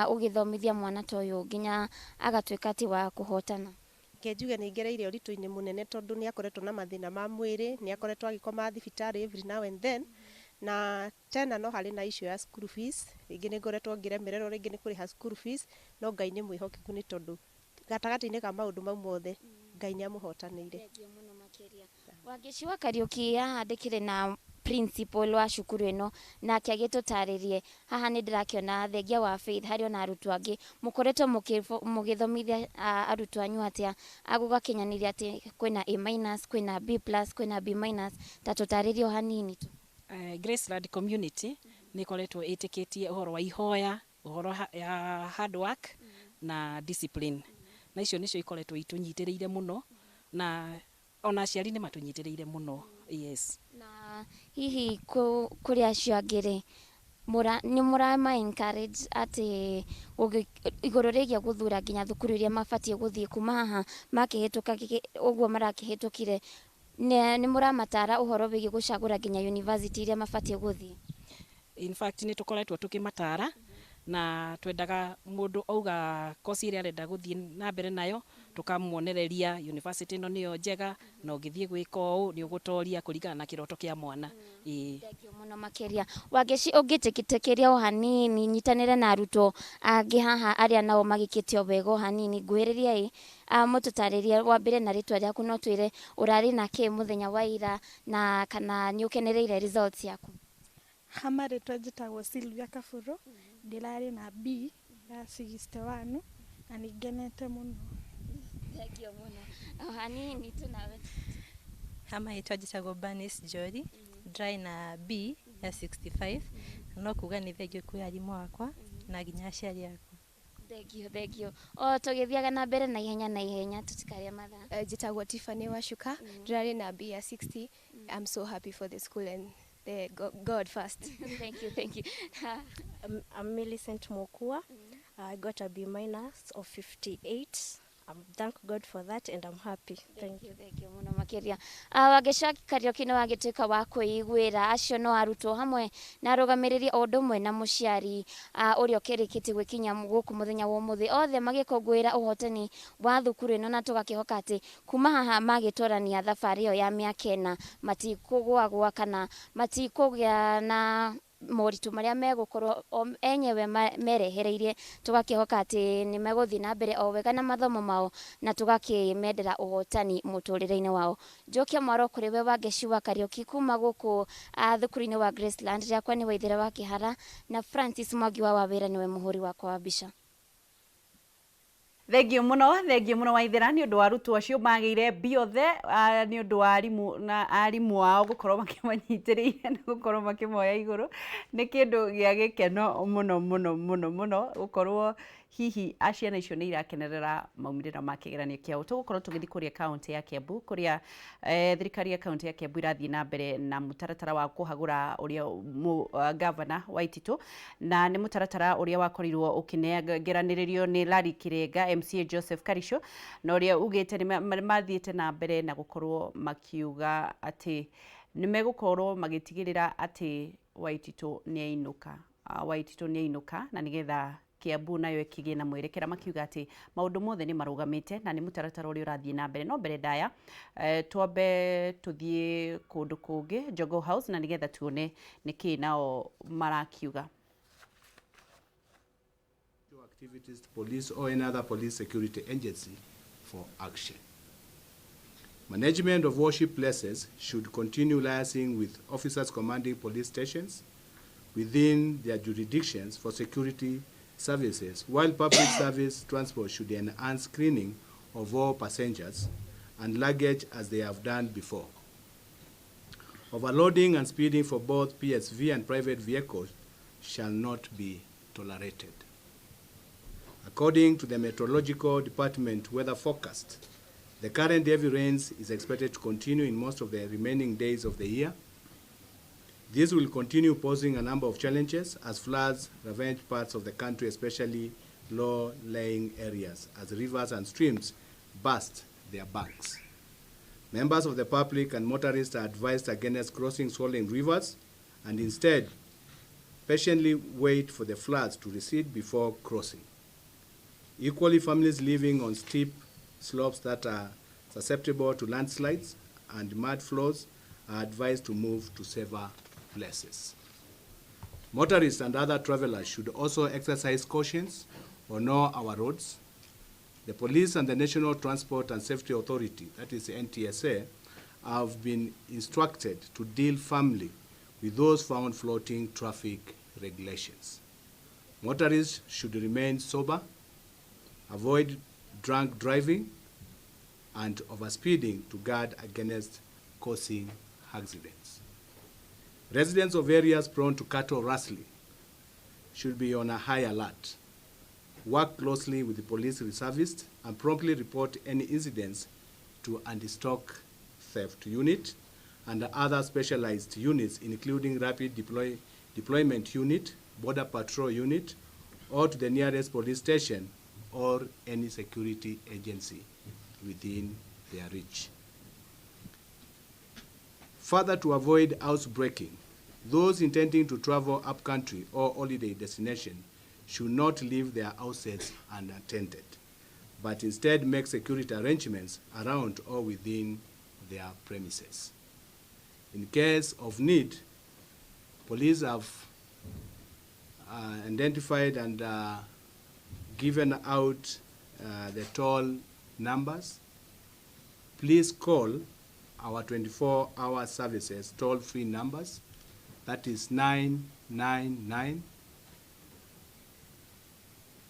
ũgĩthomithia mwana ta ũyũ nginya agatuĩka atĩ wa kũhotana? Reke njuge nĩ ngereire ũritũ-inĩ mũnene, tondũ nĩ akoretwo na mathĩna ma mwĩrĩ, nĩ akoretwo agĩkoma thibitarĩ every now and then, na tena no harĩ na issue ya school fees. Rĩngĩ nĩ ngoretwo ngĩremererwo rĩngĩ nĩ kũrĩha school fees, no Ngai nĩ mwĩhokeku, nĩ tondũ gatagatĩ-inĩ ka maũndũ mau mothe Ngai nĩ amũhotanĩire. Wangeci wa Kariũki, haha ndĩkĩrĩ na principal wa cukuru ĩno, nake agĩtũtarĩrie. Haha nĩ ndĩrakĩona thengia wa Faith harĩ ona arutwo angĩ. Mũkoretwo mũgĩthomithia arutwo anyu atĩa gũgakinyanĩria atĩ kwĩna A minus, kwĩna B plus, kwĩna B minus? Ta tũtarĩrie o hanini tu. Graceland community nĩ ĩkoretwo ĩtĩkĩtie ũhoro wa ihoya, ũhoro ya hard work na discipline, na icio nĩcio ikoretwo itũnyitĩrĩire mũno, na ona aciari nĩ matũnyitĩrĩire mũno, yes. Na hihi kũrĩ acio angĩ rĩ, nĩ mũrama encourage atĩ igũrũ rĩgiĩ gũthura nginya thukuru iria mabatiĩ gũthiĩ kuma haha makĩhĩtũka ũguo marakĩhĩtũkire, nĩ mũramatara ũhoro wĩgiĩ gũcagũra nginya university iria mabatiĩ gũthiĩ? In fact, nĩ tũkoretwo tũkĩmatara, na twendaga mũndũ auga kosi ĩrĩa arenda gũthiĩ na mbere nayo, tũkamuonereria university ĩno nĩyo njega, na ũngĩthiĩ gwĩka ũũ nĩ ũgũtoria kũringana na kĩroto kĩa mwana, ĩĩ. Thengio mũno makĩria, Wangeci. Ũngĩtĩkĩria o hanini nyitanĩre na arutwo angĩ haha arĩa nao magĩkĩte o wega o hanini, nguhĩrĩria ĩ mũtũtarĩrie, wambĩre na rĩtwa rĩaku, no twĩre ũrarĩ na kĩ mũthenya wa ira, na kana nĩ ũkenereire results yaku. Ha marĩtwa njĩtagwo Sylvia Kaburu, ndĩrarĩ na B ya 61 na nĩ ngenete mũno. Thengio mũno. O hanini tu nawe. Ha marĩtwa njĩtagwo Bernice Njori, ndĩrarĩ na B ya 65, na no kuga nĩ thengio kwĩ arimũ akwa na nginya aciari akwa. Thank you, thank you. O tũgĩthiaga na mbere na ihenya na ihenya, tũtikarĩa mathaa. Njĩtagwo Tiffany Wacuka, ndĩrarĩ na B ya 60. I'm so happy for the school and the God first. Thank you, thank you. I'm Millicent Mokua. I got a B minus of 58. Thank God for that and I'm happy. Thank you, thank you muno makiria. Wangeca Kariuki nĩ wagĩtuĩka wa kwĩiguĩra, acio no arutwo hamwe na arũgamĩrĩri o ũndũ ũmwe na mũciari ũrĩa ũkĩrĩkĩtie gwĩkinya gũkũ mũthenya wa ũmũthĩ, othe magĩkũngũĩra ũhotani wa thukuru ĩno, na tũgakĩhoka atĩ kuma haha magĩtwarania thabarĩ ĩyo ya mĩaka 4 matikũgũagũa kana matikũgĩa na moritũ marĩa megũkorwo enyewe merehereirie. Tũgakĩhoka atĩ nĩ megũthiĩ na mbere o wega na mathomo mao na tũgakĩmendera ũhotani mũtũrĩre-inĩ wao. Njokia mwaro kũrĩ we Wangeci wa Kariuki kuma gũkũ thukuru-inĩ wa Graceland. Rĩakwa nĩ Waithera wa Kĩhara na Francis Mwangi wa Wawĩra nĩwe mũhũri wakwa wa mbica. Thengio muno, thengio muno Waithera nĩ ũndũ wa arutwo acio magĩire B othe, nĩ ũndũ wa arimũ na arimũ ao gũkorwo makĩmanyitĩrĩire na gũkorwo makĩmoya igũrũ. Nĩ kĩndũ gĩa gĩkeno mũno mũno mũno mũno gũkorwo hihi ciana icio nĩ irakenerera maumĩrĩra ma kĩgeranio kĩao. Tũgũkorwo tũgĩthiĩ kũrĩa kaũntĩ ya Kiambu kũrĩa thirikari ya kaũntĩ ya Kiambu ĩrathiĩ na mbere na mũtaratara wa kũhagũra ũrĩa gavana wa Waititu, na nĩ mũtaratara ũrĩa wakorirwo ũkĩnengeranĩrĩrio nĩ Larry Kirenga, MCA Joseph Karisho, na ũrĩa ugĩte nĩ mathiĩte na mbere na gũkorwo makiuga atĩ nĩ megũkorwo magĩtigĩrĩra atĩ Waititu nĩ ainũka, Waititu nĩ ainũka, na nĩgetha Kiambu nayo ĩkĩgĩe na mwerekera, makiuga atĩ maũndũ mothe nĩ marũgamĩte na nĩ mũtaratara ũrĩa ũrathiĩ na mbere. No mbere ndaya twambe tũthiĩ kũndũ kũngĩ Jogoo House na nĩgetha tuone nĩkĩ nao marakiuga. Activities to police or any other police security agency for action. Management of worship places should continue liaising with officers commanding police stations within their jurisdictions for security services, while public service transport should enhance screening of all passengers and luggage as they have done before. Overloading and speeding for both PSV and private vehicles shall not be tolerated. According to the Meteorological Department weather forecast, the current heavy rains is expected to continue in most of the remaining days of the year. This will continue posing a number of challenges as floods ravage parts of the country, especially low-lying areas, as rivers and streams burst their banks. Members of the public and motorists are advised against crossing swollen rivers and instead patiently wait for the floods to recede before crossing. Equally, families living on steep slopes that are susceptible to landslides and mud flows are advised to move to safer places. Motorists and other travelers should also exercise caution on all our roads. The police and the National Transport and Safety Authority, that is the NTSA, have been instructed to deal firmly with those found floating traffic regulations. Motorists should remain sober, avoid drunk driving and overspeeding to guard against causing accidents. Residents of areas prone to cattle rustling should be on a high alert. Work closely with the police reservists and promptly report any incidents to anti-stock theft unit and other specialized units, including rapid deployment unit, border patrol unit, or to the nearest police station or any security agency within their reach. Further, to avoid housebreaking, those intending to travel upcountry or holiday destination should not leave their houses unattended, but instead make security arrangements around or within their premises. In case of need, police have identified and given out the toll numbers. Please call our 24-hour services toll-free numbers. That is 999,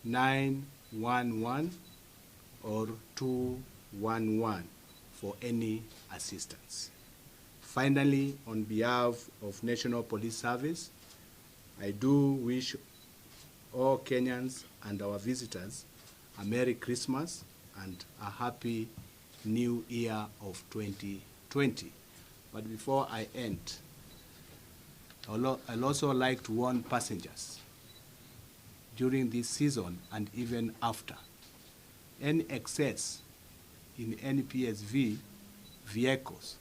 911, or 211 for any assistance. Finally, on behalf of National Police Service, I do wish all Kenyans and our visitors a Merry Christmas and a Happy New Year of 2020. But before I end, I'll also like to warn passengers during this season and even after. Any excess in any PSV vehicles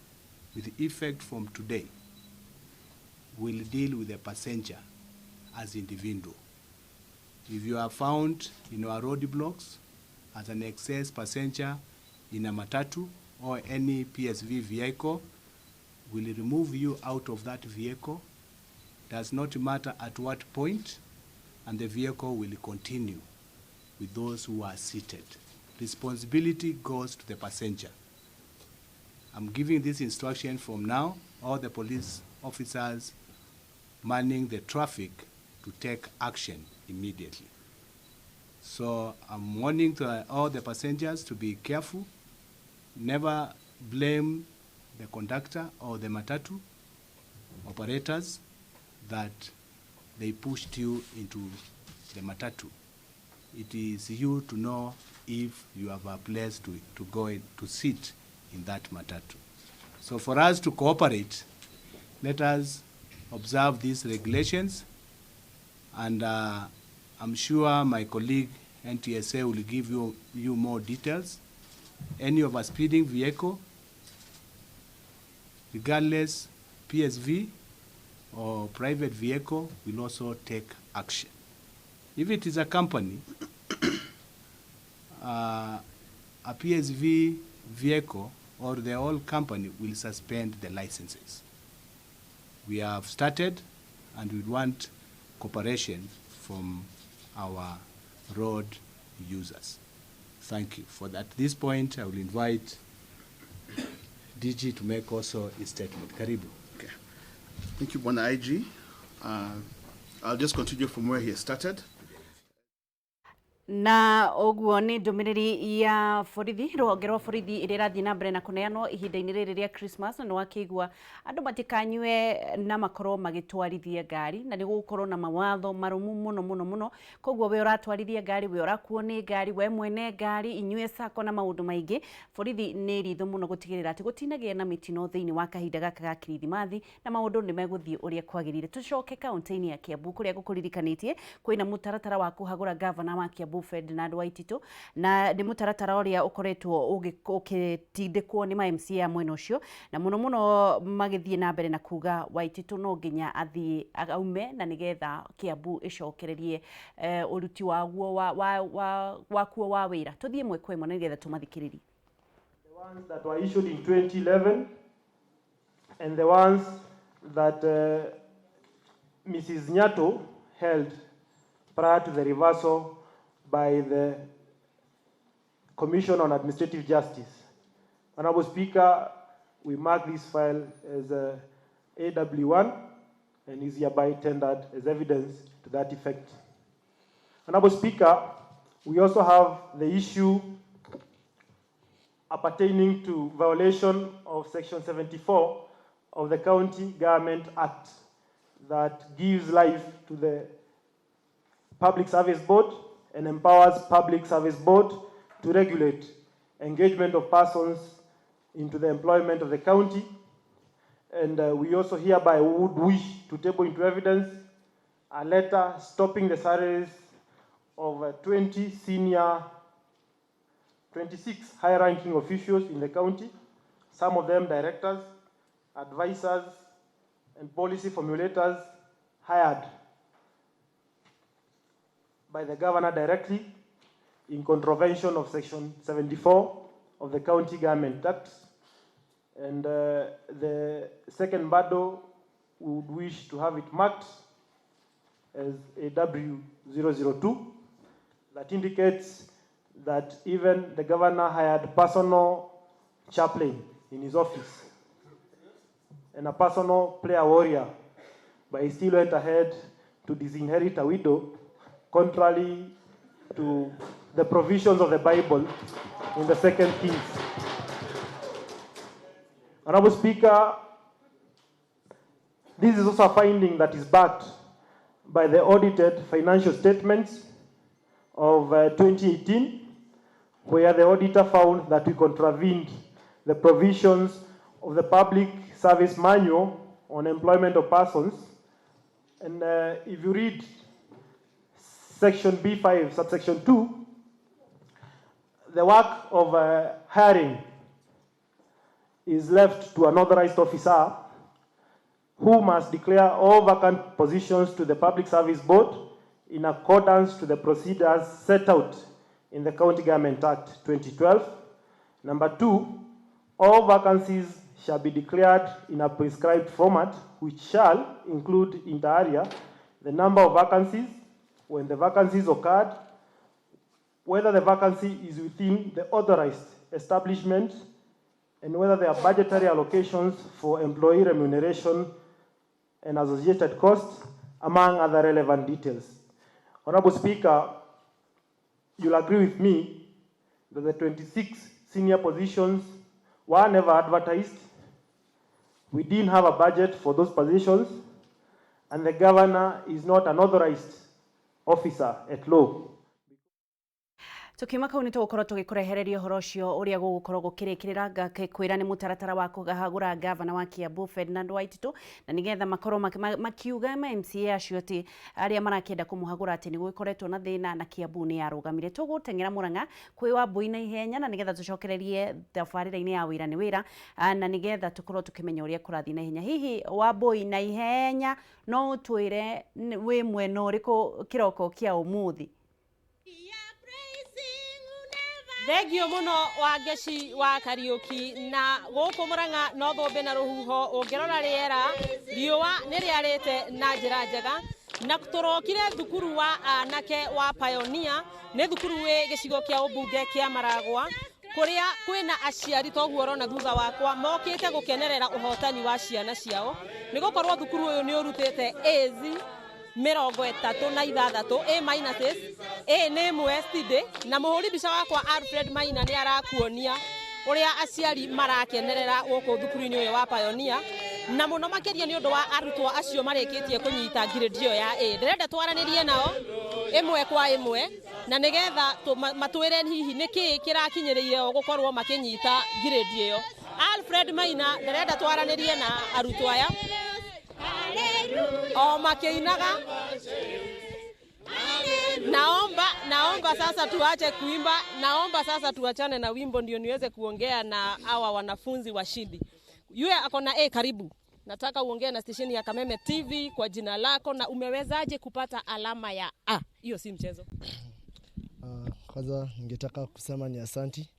with effect from today will deal with the passenger as individual. If you are found in our roadblocks as an excess passenger in a matatu or any PSV vehicle, will remove you out of that vehicle. Does not matter at what point, and the vehicle will continue with those who are seated. Responsibility goes to the passenger. I'm giving this instruction from now, all the police officers manning the traffic to take action immediately. So I'm warning to all the passengers to be careful. Never blame the conductor or the matatu operators that they pushed you into the matatu. It is you to know if you have a place to go in, to sit in that matatu. So for us to cooperate, let us observe these regulations, and I'm sure my colleague NTSA will give you more details. Any overspeeding vehicle, regardless PSV or private vehicle, will also take action. If it is a company, a PSV vehicle or the whole company will suspend the licenses. We have started, and we want cooperation from our road users. Thank you. For that, at this point, I will invite DG to make also a statement. Karibu. Okay. Thank you, Bwana IG. I'll just continue from where he started. Na ũguo nĩ ndũmĩrĩri ya borithi, rũhonge rwa borithi ĩrĩa ĩrathiĩ na mbere na kũneanwo ihinda-inĩ rĩrĩ rĩa Christmas. Na nĩwakĩigua andũ matikanyue na makorwo magĩtwarithia ngari, na nĩ gũgũkorwo na mawatho marũmu mũno mũno mũno. Koguo we ũratwarithia ngari, we ũrakuo nĩ ngari, we mwene ngari, inyuĩ sacco na maũndũ maingĩ, borithi nĩ ritho mũno gũtigĩrĩra atĩ gũtinagĩa na mĩtino thĩinĩ wa kahinda gaka ga Kirithimathi, na maũndũ nĩ megũthiĩ ũrĩa kwagĩrĩire. Tũcoke kaunti-inĩ ya Kiambu kũrĩa gũkũririkanĩtie kwĩna mũtaratara wa kũhagũra gavana wa Kiambu Ferdinand Waititu, na nĩ mũtaratara ũrĩa ũkoretwo ũgĩtindĩkwo nĩ ma MCA mwena ũcio, na mũno mũno magĩthiĩ na mbere na kuga Waititu no nginya athiĩ aume na nĩgetha Kiambu ĩcokererie ũruti waguo wakuo wa wĩra. Tũthiĩ ĩmwe kwa ĩmwe na nĩgetha tũmathikĩrĩrie. The ones that were issued in 2011 and the ones that Mrs. Nyato held prior to the reversal by the Commission on Administrative Justice. Honorable Speaker, we mark this file as AW1 and is hereby tendered as evidence to that effect. Honorable Speaker, we also have the issue appertaining to violation of Section 74 of the County Government Act that gives life to the Public Service Board and empowers Public Service Board to regulate engagement of persons into the employment of the county. And we also hereby would wish to table into evidence a letter stopping the salaries of 26 high-ranking officials in the county, some of them directors, advisors, and policy formulators hired by the governor directly in contravention of Section 74 of the County Government Act. And the second bundle, we would wish to have it marked as AW002. That indicates that even the governor hired personal chaplain in his office and a personal prayer warrior, but he still went ahead to disinherit a widow, contrary to the provisions of the Bible in the 2 Kings. Honorable Speaker, this is also a finding that is backed by the audited financial statements of 2018, where the auditor found that we contravened the provisions of the Public Service Manual on Employment of Persons. And if you read section B5, subsection 2, the work of hiring is left to an authorized officer who must declare all vacant positions to the Public Service Board in accordance to the procedures set out in the County Government Act 2012. Number 2, all vacancies shall be declared in a prescribed format, which shall include inter alia the number of vacancies, when the vacancies occurred, whether the vacancy is within the authorized establishment, and whether there are budgetary allocations for employee remuneration and associated costs, among other relevant details. Honorable Speaker, you'll agree with me that the 26 senior positions were never advertised. We didn't have a budget for those positions, and the governor is not an authorized officer at law. Tukiuma kau nĩ tũgũkorwo tũgĩkũrehereria ũhoro ũcio ũrĩa gũgũkorwo gũkĩrĩkĩrĩra. Ngakwĩra nĩ mũtaratara wa kũhagũra gavana wa Kiambu Ferdinand Waititu, na nĩgetha makorwo makiuga ma MCA acio atĩ arĩa marakĩenda kũmũhagũra atĩ nĩ gũgĩkoretwo na thĩna na Kiambu nĩ yarũgamire. Tũgũteng'era Mũrang'a kwĩ Wambui na ihenya, na nĩgetha tũcokererie tabarĩra-inĩ ya Wĩra nĩ Wĩra, na nĩgetha tũkorwo tũkĩmenya ũrĩa kũrathiĩ na ihenya. Hihi Wambui, na ihenya no ũtwĩre wĩ mwena ũrĩkũ kĩroko kĩa ũmũthĩ? Thengio mũno, Wangeci wa Kariũki. Na gũkũ Mũrang'a no thũmbĩ na rũhuho. Ũngĩrora rĩera, riũa nĩ rĩarĩte na njĩra njega, na tũrokire thukuru wa anake wa Pioneer. Nĩ thukuru wĩ gĩcigo kĩa ũmbunge kĩa Maragwa, kũrĩa kwĩna aciari toguo ũrona thutha wakwa mokĩte gũkenerera ũhotani wa ciana ciao, nĩ gũkorwo thukuru ũyũ nĩ ũrutĩte A's 36, A minuses, A nĩ ĩmwe stide. Na mũhũri mbica wakwa Alfred Maina nĩ arakuonia ũrĩa aciari marakenerera gũkũ thukuru-inĩ ũyũ wa Pioneer, na mũno makĩria nĩ ũndũ wa arutwo acio marĩkĩtie kũnyita grade ĩyo ya A. Ndĩrenda twaranĩrie nao ĩmwe kwa ĩmwe, na nĩgetha matwĩre hihi nĩkĩĩ kĩrakinyĩrĩire o gũkorwo makĩnyita grade ĩyo. Alfred Maina, ndĩrenda twaranĩrie na arutwo aya o makĩinaga. Naomba sasa tuache kuimba, naomba sasa tuachane na wimbo ndio niweze kuongea na hawa wanafunzi washindi. Yule ako na A, karibu. Nataka uongee na stesheni ya Kameme TV kwa jina lako na umewezaje kupata alama ya A. Hiyo si mchezo. Kwanza ningetaka kusema ni asanti.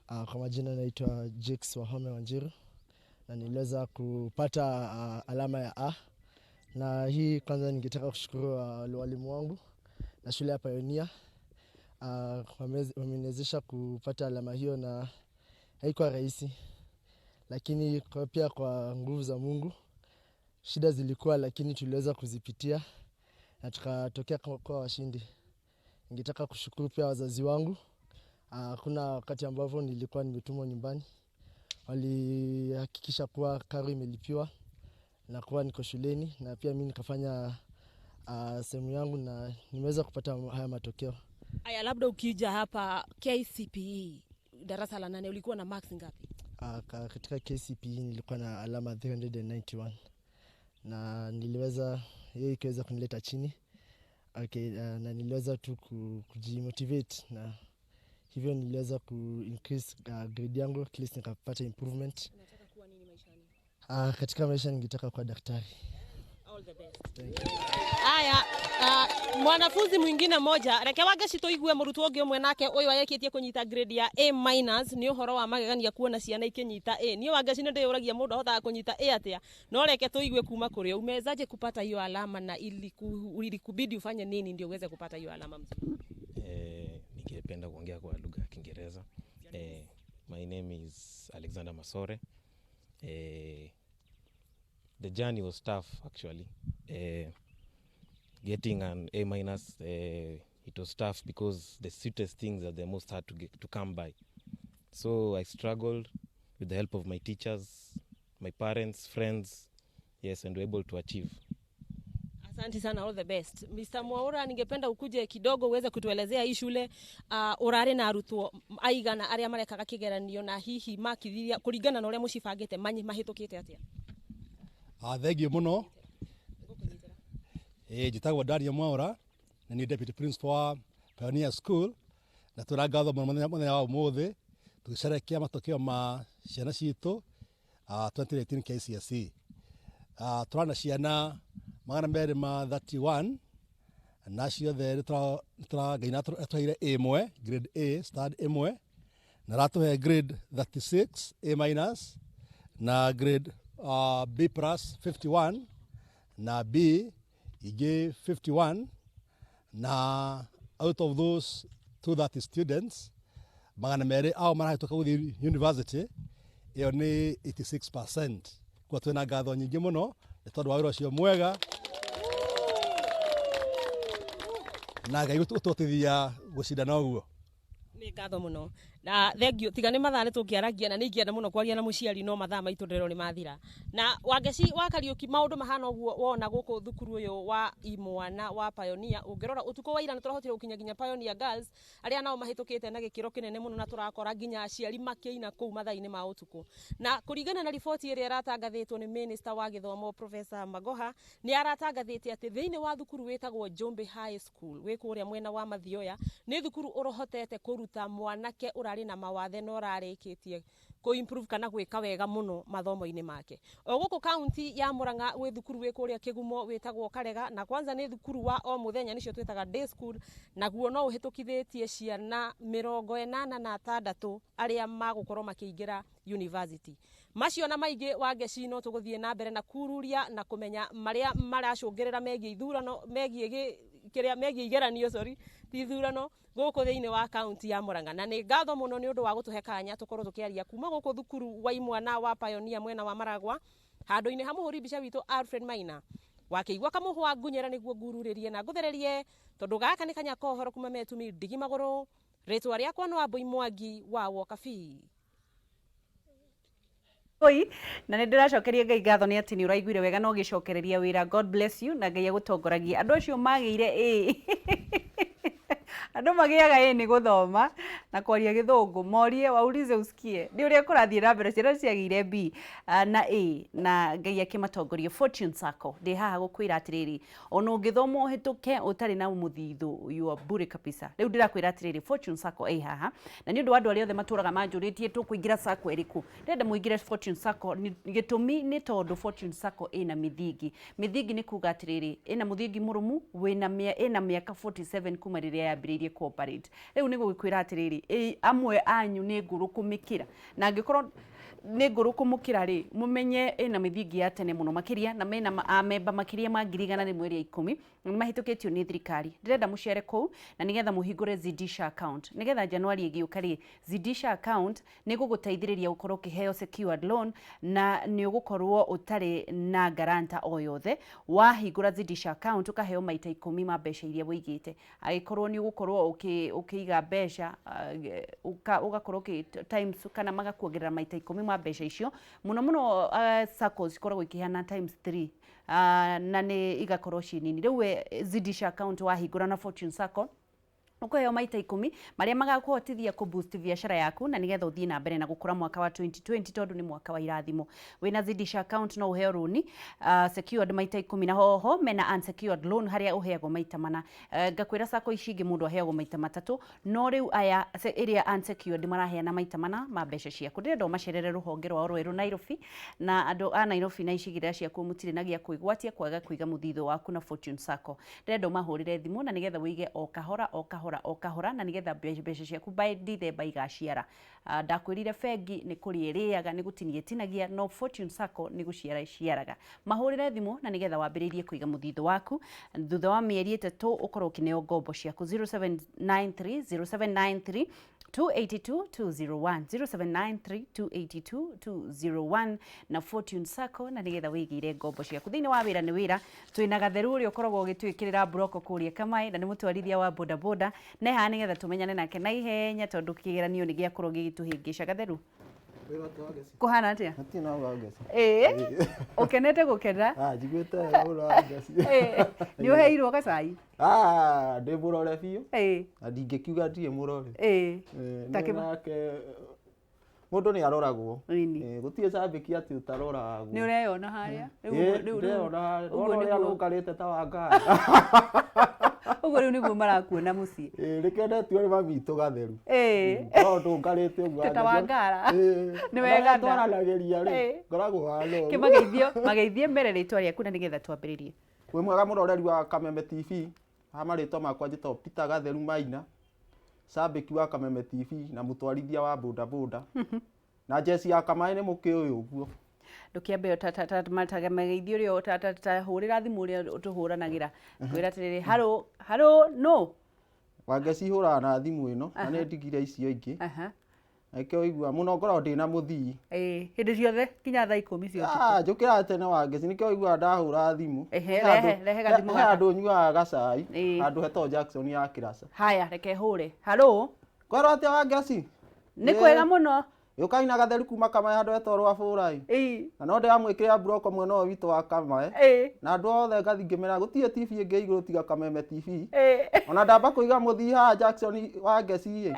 Kwa majina naitwa Jakes Wahome Wanjiru, na niliweza kupata alama ya A. Na hii kwanza ningetaka kushukuru walimu wangu na shule ya Pioneer. Wameniwezesha kupata alama hiyo, na haikuwa rahisi. Lakini pia kwa nguvu za Mungu, shida zilikuwa lakini tuliweza kuzipitia na tukatokea kwa washindi. Ningetaka kushukuru pia wazazi wangu. Kuna wakati ambapo nilikuwa nimetumwa nyumbani, walihakikisha kuwa karo imelipiwa na kuwa niko shuleni, na pia mimi nikafanya sehemu yangu na nimeweza kupata haya matokeo. Aya, labda ukija hapa KCPE darasa la 8 ulikuwa na marks ngapi? Katika KCPE nilikuwa na alama 391, na niliweza, hiyo ikaweza kunileta chini. Okay, na niliweza tu kujimotivate, na hivyo niliweza ku increase grade yangu, at least nikapata improvement. Unataka kuwa nini maishani? Katika maisha ningetaka kuwa daktari. All the best. Thank you. Aya, mwanafunzi mwingine moja, reke Wangeci tuigue mũrutwo ũngĩ ũmwe nake ũyũ arĩkĩtie kũnyita grade ya A minus. Nĩ ũhoro wa magegania kuona ciana ikĩnyita A. Niĩ Wangeci nĩ ndĩyũragia mũndũ ahotaga kũnyita A atĩa, no reke tuigue kuma kũrĩ o. Umewezaje kupata hiyo alama na ilikubidi ufanye nini ndio uweze kupata hiyo alama mzuri? Ningependa kuongea kwa lugha ya Kiingereza. My name is Alexander Masore. The journey was tough actually. Getting an A minus, it was tough because the sweetest things are the most hard to come by. So I struggled with the help of my teachers, my parents, friends, yes, and were able to achieve. Asante sana, all the best. Mr. Mwaura, ningependa ukuje kidogo uweze kutuelezea hii shule urari na arutwo aigana aria marekaga kigeranio na hihi makithiria kuringana na uria mucibangite mahitukite atia? Thengiũ mũno. Njĩtagwo Daniel Mwaura na nĩ deputy principal wa Pioneer School, na twĩna ngatho mũno mũthenya wa ũmũthĩ tũgĩcerekea matokeo ma ciana citũ 2018 KCSE. Tũrana ciana 231 na ciothe Ngai nĩ atũheire ĩmwe grade A start ĩmwe, na aratũhe grade 36 A minus na grade B plus 51 na B ingĩ 51, na out of those 230 students, 200 ao marahĩtũka gũthiĩ university. Ĩyo nĩ 86%. Kwa twĩna ngatho nyingĩ mũno nĩ tondũ wa wĩra ũcio mwega na Ngai gũtũhotithia gũcindana ũguo. Nĩ ngatho mũno na thengio. Tiga nĩ mathaa nĩ tũngĩaragia na nĩ ingĩenda mũno kwaria na mũciari, no mathaa maitũ ndĩrona nĩ mathira. Na Wangeci wa Kariũki, maũndũ mahana ũguo wona gũkũ thukuru ũyũ wa imwana wa Pioneer. Ũngĩrora ũtukũ wa ira nĩ tũrahotire gũkinya nginya Pioneer Girls arĩa nao mahĩtũkĩte na gĩkĩro kĩnene mũno, na tũrakora nginya aciari makĩina kũu mathaa-inĩ ma ũtukũ. Na kũringana na riboti ĩrĩa ĩratangathĩtwo nĩ minister wa gĩthomo Professor Magoha, nĩ aratangathĩte atĩ thĩinĩ wa thukuru wĩtagwo Njumbi High School wĩ kũrĩa mwena wa Mathioya, nĩ thukuru ũrahotete kũruta mwanake ũrarĩ na mawathe na ũrarĩkĩtie kũ improve kana gwĩka wega mũno mathomo-inĩ make. O gũkũ kaunti ya Murang'a gwĩ thukuru wĩ kũrĩa Kĩgumo wĩtagwo Karega, na kwanza nĩ thukuru wa o mũthenya, nĩcio twĩtaga day school, naguo no ũhĩtũkithĩtie ciana 86 arĩa magũkorwo makĩingĩra university. Macio na maingĩ, Wangeci, no tũgũthiĩ na mbere na kururia na kũmenya marĩa maracũngĩrĩra megiĩ ithurano, megiĩ kĩrĩa megiĩ igeranio, sorry, ti ithurano, gũkũ thĩinĩ wa kaunti ya Murang'a. Na nĩ ngatho mũno nĩ ũndũ wa gũtũhe kanya tũkorwo tũkĩaria kuma gũkũ thukuru wa imwana wa Pioneer mwena wa Maragwa, handũ-inĩ ha mũhũri mbica witũ Alfred Maina wakĩigua kamũhwa ngunyĩra nĩguo ngururĩrie na ngũthererie, tondũ gaka nĩ kanya kohoro kuma metumi ndigi magũrũ. Rĩtwa rĩakwa no Ambũi Mwangi wa Wokabi. Oi, na nä ndä racokeria Ngai ngatho nä atä nä å raiguire wega na å gä cokereria wä ra. God bless you na Ngai agåtongoragie. Andå acio magä ire ä andå magĩaga ĩ nĩ gũthoma na kwaria gĩthũngũ, morie waulize usikie nĩ ũrĩa kũrathiĩ na mbere. Ciana ciagĩire B na A na Ngai akĩmatongoria. Fortune Sacco ndĩ haha gũkwĩra atĩrĩrĩ, ona ũngĩthoma ũhĩtũke ũtarĩ na mũthithũ, you are bure kabisa. Rĩu ndĩrakwĩra atĩrĩrĩ, Fortune Sacco ĩ haha na nĩ ũndũ wa andũ arĩa othe matũraga manjũrĩtie tũkũingĩra Sacco ĩrĩkũ. Ndĩrenda mũingĩre Fortune Sacco. Gĩtũmi nĩ tondũ Fortune Sacco ĩna mĩthingi. Mĩthingi nĩ kuga atĩrĩrĩ, ĩna mũthingi mũrũmu wĩna ĩna mĩaka 47 kuma rĩrĩa yambĩrĩirie cooperate. Rĩu nĩ gũgĩkwĩra atĩrĩrĩ, amwe anyu nĩ ngũrũ kũmĩkĩra, na angĩkorwo nĩ ngũrũ kũmũkĩra rĩ, mũmenye ĩna mĩthingi ya tene mũno makĩria, na mena amemba makĩria ma 110,000 nĩ mahĩtũkĩtio nĩ thirikari. Ndĩrenda mũcere kũu na nĩgetha mũhingũre Zidisha account, nĩgetha Januari ĩgĩũka rĩ, Zidisha account nĩ gũgũteithĩrĩria gũkorwo ũkĩheo secured loan na nĩ ũgũkorwo ũtarĩ na guarantor o yothe. Wahingũra Zidisha account ũkaheo maita 10 ma mbeca iria wũigĩte. Angĩkorwo nĩ ũgũkorwo ũkĩiga mbeca ũgakorwo ũkĩ times kana magakuongerera maita 10 ma mbeca icio. Mũno mũno SACCOs cikoragwo ikĩheana times 3 na nĩ igakorwo ciĩ nini. Rĩu we Zidisha account wahingũra na Fortune Sacco ũkũheo maita 10 marĩa magakũhotithia kũ boost biacara yaku na nĩgetha ũthiĩ na mbere na gũkũra mwaka wa 2020, tondũ nĩ mwaka wa irathimo. Wĩna Zidisha account no ũheo rũni secured maita 10, na hoho mena unsecured loan harĩa ũheagwo maita 4. Ngakwĩra sacco ici ingĩ mũndũ aheagwo maita 3, no rĩu aya ĩrĩa unsecured maraheana maita 4 ma mbeca ciaku. Ndĩrenda ũmacerere rũhonge rwao rwerũ Nairobi, na andũ a Nairobi na icigĩrĩra ciakuo mũtirĩ na gĩa kwĩgwatia kwaga kũiga mũthithũ waku na Fortune Sacco. Ndĩrenda ũmahũrĩre thimũ na nĩgetha wĩige o kahora o kahora o kahora, na nĩgetha mbeca ciaku by December igaciara. Ndakwĩrire bengi nĩ kũrĩa ĩrĩaga, nĩ gũtinia ĩtinagia, no Fortune Sacco nĩ gũciara ĩciaraga. Mahũrĩre thimũ na nĩgetha wambĩrĩrie kũiga mũthithũ waku. Thutha wa mĩeri 3 ũkorwo ũkĩneo ngombo ciaku. 0793 0793 282 201, 0793 282 201 na Fortune Sacco, na nĩgetha wĩigĩire ngombo ciaku. Thĩinĩ wa wĩra nĩ wĩra, twĩna Gatheru ũrĩa ũkoragwo ũgĩtwĩkĩrĩra mburoko kũrĩa Kamaĩ, na nĩ mũtwarithia wa bodaboda na haha nĩgetha tũmenyane nake na ihenya, tondũ kĩgeranio nĩ gĩakorwo gĩgĩtũhĩngĩca. Gatheru. Kũhana atĩa? Hatirĩ na Wangeci. Ĩĩ, ũkenete gũkena. Ah, njiguĩte wega mũno Wangeci. Ĩĩ, nĩ ũheirwo gacai? Ah, ndĩ mũrore biũ. Ĩĩ. Na ndingĩkiuga ndirĩ mũrore. Ĩĩ. Ĩĩ, Ta nĩ kĩma- nake mũndũ nĩ aroragwo. Ĩĩ, gũtirĩ cambĩki atĩ ũtaroragwo. Nĩ ũreyona harĩa? Rĩu Ĩĩ, ũguo- rĩu- rĩu- ndĩreyona harĩa. ũguo Ndona ũrĩa nĩguo- nũngarĩte ta Wangari. Ũguo rĩu nĩguo marakuona mũciĩ. Ĩĩ, nĩkĩonetio nĩ mami witũ gatheru. Ĩĩ. No ndũngarĩte ũguo. Ta Wangara. Ĩĩ. Nĩ wegana. Twaranagĩria rĩ, Ĩĩ. ngoragwo hana ũguo. Kĩmageithio, mageithie mbere rĩtwa rĩaku na nĩgetha twambĩrĩrie. Wĩ mwega mũroreri wa Kameme TV, ha marĩtwa makwa njĩtagwo Peter Gatheru Maina, cambĩki wa Kameme TV na mũtwarithia wa bodaboda. Na jeci ya Kamaĩ nĩ mũkĩũĩ ũguo. Ndũkĩambe mageithio ũrĩa ta hũrĩra thimũ ũrĩa tũhũranagĩra. Ngwĩra atĩrĩrĩ, harũ, harũ, no. Wangeci hũraga na thimũ ĩno, na Aha. nĩ ndigire icio ingĩ. Aha. Na nĩkĩo ũiguaga mũno ngoragwo ndĩna mũthii. Ĩĩ, hĩndĩ ciothe nginya thaa ikũmi cia ũtukũ. Ah, njũkĩraga tene Wangeci, nĩkĩo ũiguaga ndahũra thimũ. Ehe, He handũ- rehe- rehe gathimũ he gaka. handũ nyuaga gacai, Ĩĩ. handũ hetagwo Jackson ya Kĩraca. Haya, reke hũre. Harũ. Kwerwo atĩa Wangeci? Nĩ kwega mũno. Yũkai na gatheru kuma Kamae handũ hetagwo Rwabũrai. Na no ndĩramwĩkĩrĩra mburoko mwena ũyũ witũ wa Kamae. Na andũ othe ngathi ngĩmera gũtirĩ TV ĩngĩ igũrũ tiga Kameme TV. Ona ndamba kũiga mũthii haha Jackson wa Ngeci ĩ.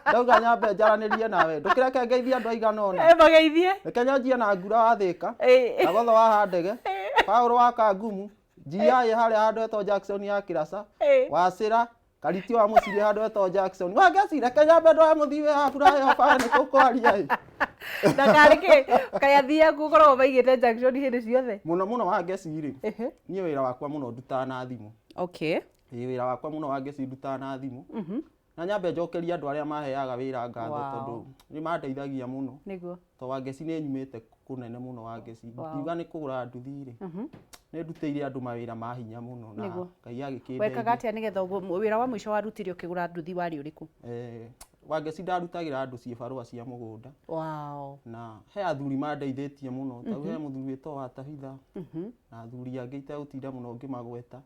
Ndauga nyambe njaranĩrie nawe. Ndũkĩreke ngeithie andũ aigana ũna. Ĩ, mageithie. Reke nyanjie na Ngura wa Thĩka. Na Gotho wa Handege. Paũlũ wa Kangumu. GI harĩa handũ hetagwo Jackson ya Kĩraca. Wacĩra. Karitio wa Mũcirie handũ hetagwo Jackson. Wangeci reke nyambe ndoe mũthii wĩ haha Furaha bara nĩ tũkwaria ĩ. Na karĩ kĩ? Kaĩ athii aku ũkoragwo maigĩte junction hĩndĩ ciothe? Mũno mũno Wangeci rĩ, niĩ wĩra wakwa mũno ndutaga na thimũ. Okay. Ĩĩ wĩra wakwa mũno Wangeci ndutaga na thimũ. Na nyambe njokerie andũ arĩa maheaga wĩra ngatho Wow. tondũ nĩ mandeithagia mũno. Nĩguo. Tondũ Wangeci nĩ nyumĩte kũnene mũno Wangeci. Wow. Ngiuga nĩ kũgũra nduthi rĩ, nĩ ndutĩire andũ mawĩra ma hinya mũno na Nĩguo. Ngai agĩkĩndeithia. Wekaga atĩa nĩgetha wĩra wa mũico warutire ũkĩgũra nduthi warĩ ũrĩkũ? Eh, Wangeci ndarutagĩra andũ ciĩbarũa cia mũgũnda. Wow. Na he athuri mandeithĩtie mũno, ta he mũthuri wĩtagwo wa Tabitha na athuri angĩ itegũtinda mũno ngĩmagweta.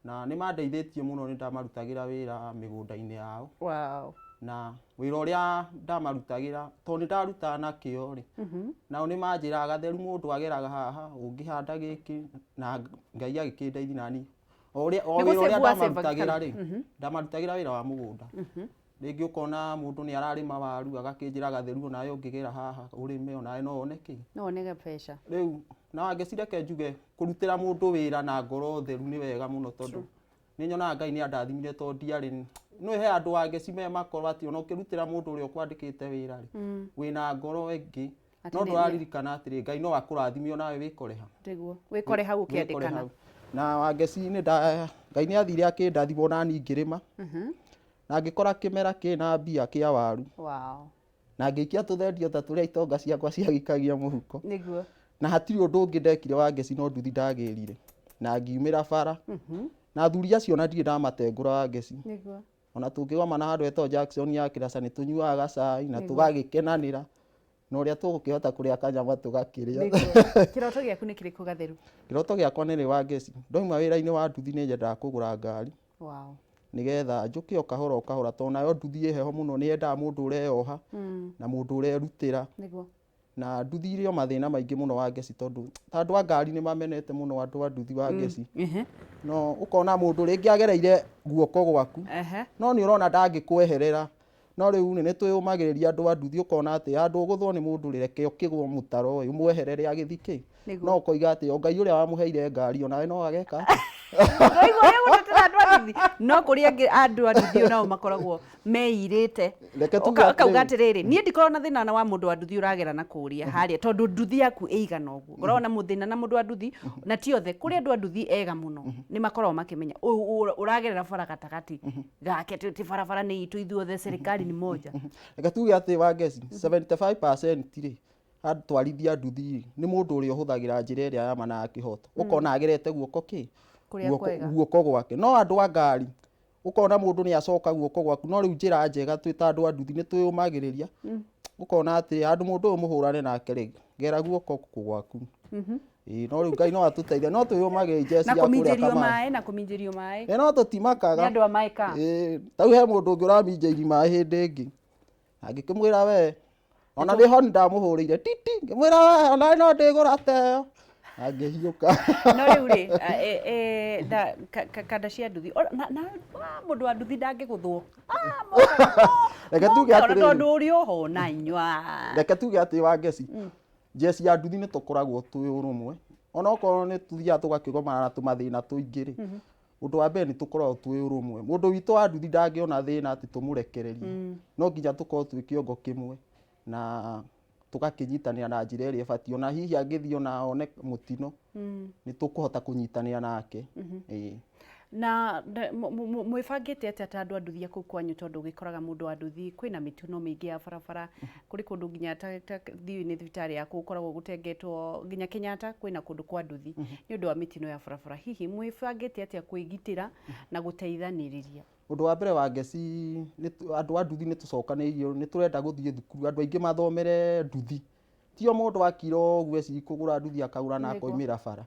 Na nĩ mandeithĩtie mũno nĩ ndamarutagĩra wĩra mĩgũnda-inĩ yao. Wow. Na wĩra ũrĩa ndamarutagĩra, tondũ nĩ ndarutaga na kĩo rĩ, nao nĩ manjĩraga gatheru mũndũ ageraga haha, ũngĩhanda gĩkĩ, na Ngai agĩkĩndeithia nani. O ũrĩa o Nĩ wĩra ũrĩa gũcĩbua wacĩbaga ndamarutagĩra kana? rĩ, ndamarutagĩra wĩra wa mũgũnda. Rĩngĩ ũkona mũndũ nĩ ararĩma waru agakĩnjĩra gatheru onawe ũngĩgera haha ũrĩme onawe no wone kĩ. No wone mbeca. Rĩu na Wangeci reke njuge kũrutĩra mũndũ wĩra na ngoro theru nĩ wega mũno tondũ nĩ nyonaga Ngai nĩ andathimire tondũ ndiarĩ nĩ he andũ Wangeci me makoro atĩ ona ũkĩrutĩra mũndũ ũrĩa ũkwandĩkĩte wĩra rĩ wĩna ngoro ĩngĩ Atĩ no nĩ- ndũraririkana atĩrĩ Ngai no akũrathime onawe wĩkore ha. Nĩguo. Wĩkore hau Wĩkore ũkĩandĩkana. hau. Na Wangeci nĩ nda Ngai nĩ athire akĩndathima ona niĩ ngĩrĩma na ngĩkora kĩmera kĩna mbia kĩa waru. Wow. Na ngĩikia tũthendio ta tũrĩa itonga ciakwa ciagĩikagia mũhuko. Nĩguo. Na hatirĩ ũndũ ũngĩ ndekire Wangeci no nduthi ndagĩrire. Na ngiumĩra bara. Na athuri acio ona ndirĩ ndamatengũra Wangeci. Nĩguo. Ona tũngĩgomana handũ hetagwo Jackson ya Kĩraca nĩ tũnyuaga gacai na Nĩguo. tũgagĩkenanĩra. Na ũrĩa tũgũkĩhota kũrĩa kanyama tũgakĩrĩa. Nĩguo. Kĩroto gĩaku nĩ kĩrĩkũ gatheru? Kĩroto gĩakwa nĩ rĩ Wangeci. Ndoima wĩra-inĩ wa nduthi nĩ nyendaga kũgũra ngari. Wow. Nĩgetha njũke o kahora o kahora tondũ nayo nduthi ĩ heho mũno nĩ yendaga mũndũ ũreyoha na mũndũ ũrerutĩra. Nĩguo. Na nduthi irĩ o mathĩna maingĩ mũno Wangeci tondũ ta andũ a ngari nĩ mamenete mũno andũ a nduthi Wangeci. No ũkona mũndũ rĩngĩ agereire guoko gwaku no nĩ ũrona ndangĩkweherera. No rĩu rĩ nĩ twĩyũmagĩrĩria andũ a nduthi ũkona atĩ handũ ũgũthwo nĩ mũndũ rĩ reke ũkĩgwo mũtaro ũyũ ũmweherere agĩthiĩ kĩ. Nĩguo. No ũkoiga atĩ o Ngai ũrĩa wamũheire ngari onawe no ageka atĩa. Ũraigua ũrĩa gũtetera andũ a nduthi? No kũrĩ angĩ andũ a nduthi onao makoragwo meirĩte. Reke tuge Ũkauga atĩrĩrĩ. atĩrĩrĩ, niĩ ndikoragwo na thĩna wa mũndũ wa nduthi ũragera na kũrĩa harĩa tondũ nduthi yaku ĩigana ũguo. Ngoragwo na mũthĩna na mũndũ wa nduthi na ti othe, kũrĩ andũ a nduthi ega mũno nĩ makoragwo makĩmenya ũyũ ũragerera bara gatagatĩ gake ti barabara nĩ itũ ithuothe serikali ni moja. Reke tuge atĩ Wangeci 75% rĩ atwarithia nduthi rĩ nĩ mũndũ ũrĩa ũhũthagĩra njĩra ĩrĩa ya ma na ya kĩhoto. Ũkona agerete guoko kĩ? Kũrĩa Guoko kwega. guoko gwake. No andũ a ngari ũkona mũndũ nĩ acoka guoko gwaku no rĩu njĩra njega twĩ ta andũ a nduthi nĩ twĩyũmagĩrĩria ũkona atĩ handũ mũndũ ũyũ mũhũrane nake rĩ gera guoko gwaku. Ĩĩ no rĩu Ngai no atũteithie no twĩyũmagĩrĩria njeci Na ya kũrĩa kũminjĩrio Kamaĩ. maĩ na kũminjĩrio maĩ. Ĩ no tũtimakaga. Nĩ andũ a maĩ ka? Ĩĩ ta rĩu he mũndũ ũngĩ ũraminjĩirie maĩ hĩndĩ ĩngĩ. Angĩkĩmwĩra we Ona nĩ honi ndamũhũrĩire titi ngĩmwĩra "We, ona no ndĩgũra teyo angĩhiũka. No rĩu rĩ, kanda cia nduthi na mũndũ wa nduthi ndangĩgũthwo. Reke tuge atĩrĩrĩ, tondũ ũrĩ oho na inyua. Reke tuge atĩ Wangeci, njeci ya nduthi nĩ tũkoragwo twĩ ũrũmwe, onokorwo nĩ tũthiaga tũgakĩgomana na tũmathĩna tũingĩ rĩ, ũndũ wa mbere nĩ tũkoragwo twĩ ũrũmwe. Mũndũ witũ wa nduthi ndangĩona thĩna atĩ tũmũrekererie, no nginya tũkorwo twĩ kĩongo kĩmwe na tũgakĩnyitanĩra na njĩra ĩrĩa ĩbatiĩ. Ona hihi angĩthiĩ ona one mũtino, nĩ tũkũhota kũnyitanĩra nake. Ĩĩ. Na mwĩbangĩte atĩa ta andũ a nduthi a kũu kwanyu, tondũ ũgĩkoraga mũndũ wa nduthi kwĩna mĩtino mĩingĩ ya barabara, kũrĩ kũndũ nginya ta thiũ-inĩ thibitarĩ ya kũu gũkoragwo gũtengetwo nginya Kenyatta kwĩna kũndũ kwa nduthi nĩ ũndũ wa mĩtino ya barabara. Hihi mwĩbangĩte atĩa kwĩgitĩra na gũteithanĩrĩria? Ũndũ wa mbere Wangeci, andũ a nduthi nĩ tũcokanĩrĩirio, nĩ tũrenda gũthiĩ thukuru, andũ aingĩ mathomere nduthi. Ti o mũndũ akira ũguo eci kũgũra nduthi akagũra na akoimĩra bara.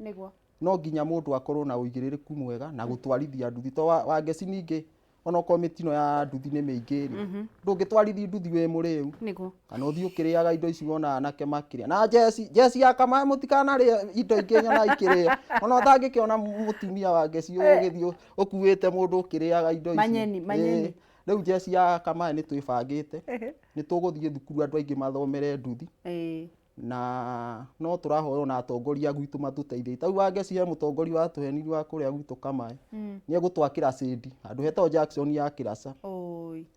No nginya mũndũ akorwo na ũigĩrĩrĩku mwega na gũtwarithia nduthi. To Wangeci ningĩ onokorwo mĩtino ya nduthi nĩ mĩingĩ rĩ, ndũngĩtwarithi nduthi wĩ mũrĩu. Kana ũthiĩ ũkĩrĩaga indo ici wona anake makĩrĩa. Na njeci, njeci ya kamaĩ mũtikanarĩe indo ingĩ nyonaga ikĩrĩo. Ona ũtangĩkĩona mũtumia wa ngeci ũgĩthiĩ ũkuĩte mũndũ ũkĩrĩaga indo ici. Manyeni, manyeni. Rĩu njeci ya kamaĩ nĩ twĩbangĩte. Nĩ tũgũthiĩ thukuru andũ aingĩ mathomere nduthi. Na no tũrahoya ona atongoria gwitũ matũteithie. Ta rĩu Wangeci he mũtongoria watũhenirie wa kũrĩa gwitũ Kamaĩ. Nĩ egũtwakĩra cĩndi handũ hetagwo Jackson ya Kĩraca.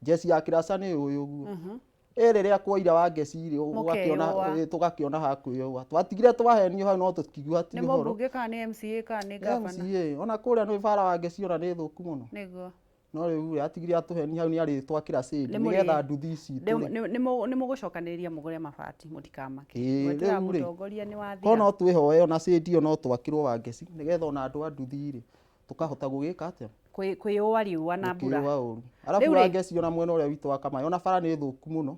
Njeci ya Kĩraca nĩ ũĩ ũguo. Ĩ rĩrĩa kwoira Wangeci rĩ, Mũkeyũa. Tũgakĩona ha kwĩyũa. Twatigire twahenio hau no tũkiigua ti Nĩ ũhoro. mũmbunge kana nĩ MCA kana nĩ gavana? MCA. Ona kũrĩa nĩ bara Wangeci ona nĩ thũku mũno. No rĩu rĩ, atigire atũheni hau nĩ arĩtwakĩra cĩndi nĩgetha nduthi ici tũrĩ. Nĩ mũgũcokanĩrĩria mũgũre mabati mũtikamake. Ĩĩ, Gwetera rĩu rĩ, mũtongoria nĩ wathira. Korwo no twĩhoe ona cĩndi ĩyo no twakĩrwo Wangeci nĩgetha ona andũ a nduthi rĩ tũkahota gũgĩka atĩa? Kwĩyũa riũa na mbura. Gũkĩũa ũru. Arabu Wangeci ona mwena ũrĩa witũ wa Kamaĩ ona bara nĩ thũku mũno.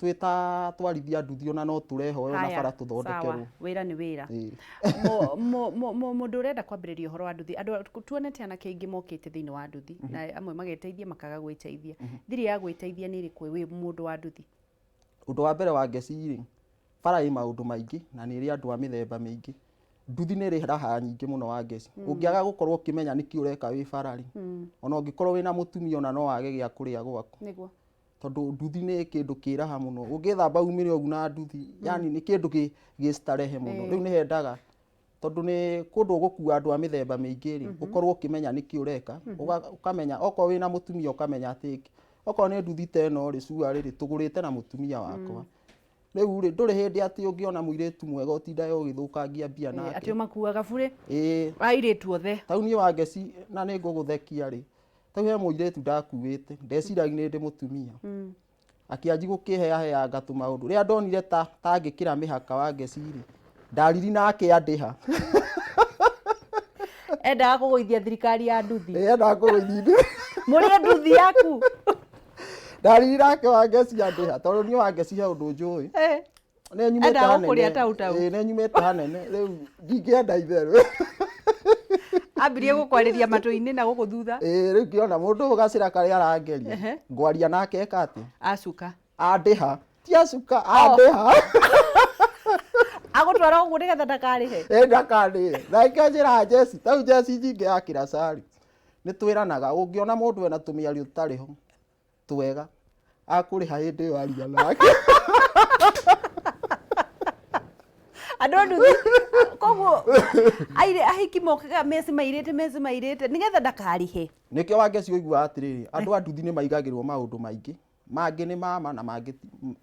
Twĩ ta twarithia nduthi ona no tũrehoe ona bara tũthondekerwo. Wĩra nĩ wĩra. Mũndũ ũrenda kwambĩrĩria ũhoro wa nduthi, andũ tuonete anake aingĩ mokĩte thĩinĩ wa nduthi na amwe mageteithia makaga gwĩteithia. Thiri ya gwĩteithia nĩ ĩrĩkũ wĩ mũndũ wa nduthi? Ũndũ wa mbere Wangeci rĩ, bara ĩ maũndũ maingĩ na nĩ ĩrĩ andũ a mĩthemba mĩingĩ. Nduthi nĩ ĩrĩ raha nyingĩ mũno Wangeci. Ũngĩaga gũkorwo ũkĩmenya nĩkĩ ũreka wĩ bara rĩ, ona ũngĩkorwo wĩna mũtumia ona no wage gĩa kũrĩa gwaku. Tondũ nduthi nĩ kĩndũ kĩ raha mũno. Ũngĩthamba umĩre ũguo na nduthi, yani nĩ kĩndũ gĩ starehe mũno. Rĩu nĩ hendaga, tondũ nĩ kũndũ ũgũkua andũ a mĩthemba mĩingĩ rĩ, ũkorwo ũkĩmenya nĩkĩ ũreka, ũkamenya okorwo wĩna mũtumia ũkamenya atĩ okorwo nĩ nduthi ta ĩno rĩ, cua rĩrĩ tũgũrĩte na mũtumia wakwa. Rĩu rĩ, ndũrĩ hĩndĩ atĩ ũngĩona mũirĩtu mwega ũtindage ũgĩthũkangia mbia nake. Atĩ ũmakuaga burĩ? Ĩĩ. Airĩtu othe. Tau niĩ Wangeci na nĩ ngũgũthekia rĩ, tau he mũirĩtu ndakuĩte, ndeciragia nĩ ndĩ mũtumia. Akĩanji gũkĩheaheanga tũmaũndũ. Rĩrĩa ndonire ta ngĩkĩra mĩhaka Wangeci rĩ, ndariri nake andĩha. Endaga kũgũithia thirikari ya nduthi. Ĩĩ, endaga kũgũithia nduthi. Mũrĩe nduthi yaku. Ndariri nake Wangeci andĩha, tondũ niĩ Wangeci he ũndũ njũĩ. Nĩ nyumĩte Endaga hanene. gũkũrĩa tau tau. Ĩĩ, nĩ nyumĩte hanene. Rĩu ndingĩenda itherũ. Ambirie gũkwarĩria matũ-inĩ na gũkũ thutha. Ĩĩ, rĩu ngĩona mũndũ ũyũ gacĩra karĩa arangeria. Ngwaria nake eka atĩa? Acuka. Andĩha. Ti acuka, andĩha. Agũtwara ũguo nĩgetha ndakarĩhe. Ĩĩ, ndakarĩhe. Na ĩkĩo njĩraga Jeci, tau Jeci nyingĩ ya Kĩraca rĩ, nĩ twĩranaga, ũngĩona mũndũ ena tũmĩario tũtarĩ ho, twega, akũrĩha hĩndĩ ĩyo aria nake. Andũ a nduthi, koguo aire ahiki mokaga meci mairĩte, meci mairĩte, nĩgetha ndakarĩhe. Nĩkĩo Wangeci ũiguaga atĩrĩrĩ, andũ a nduthi nĩ maigagĩrwo maũndũ maingĩ, mangĩ nĩ mama na mangĩ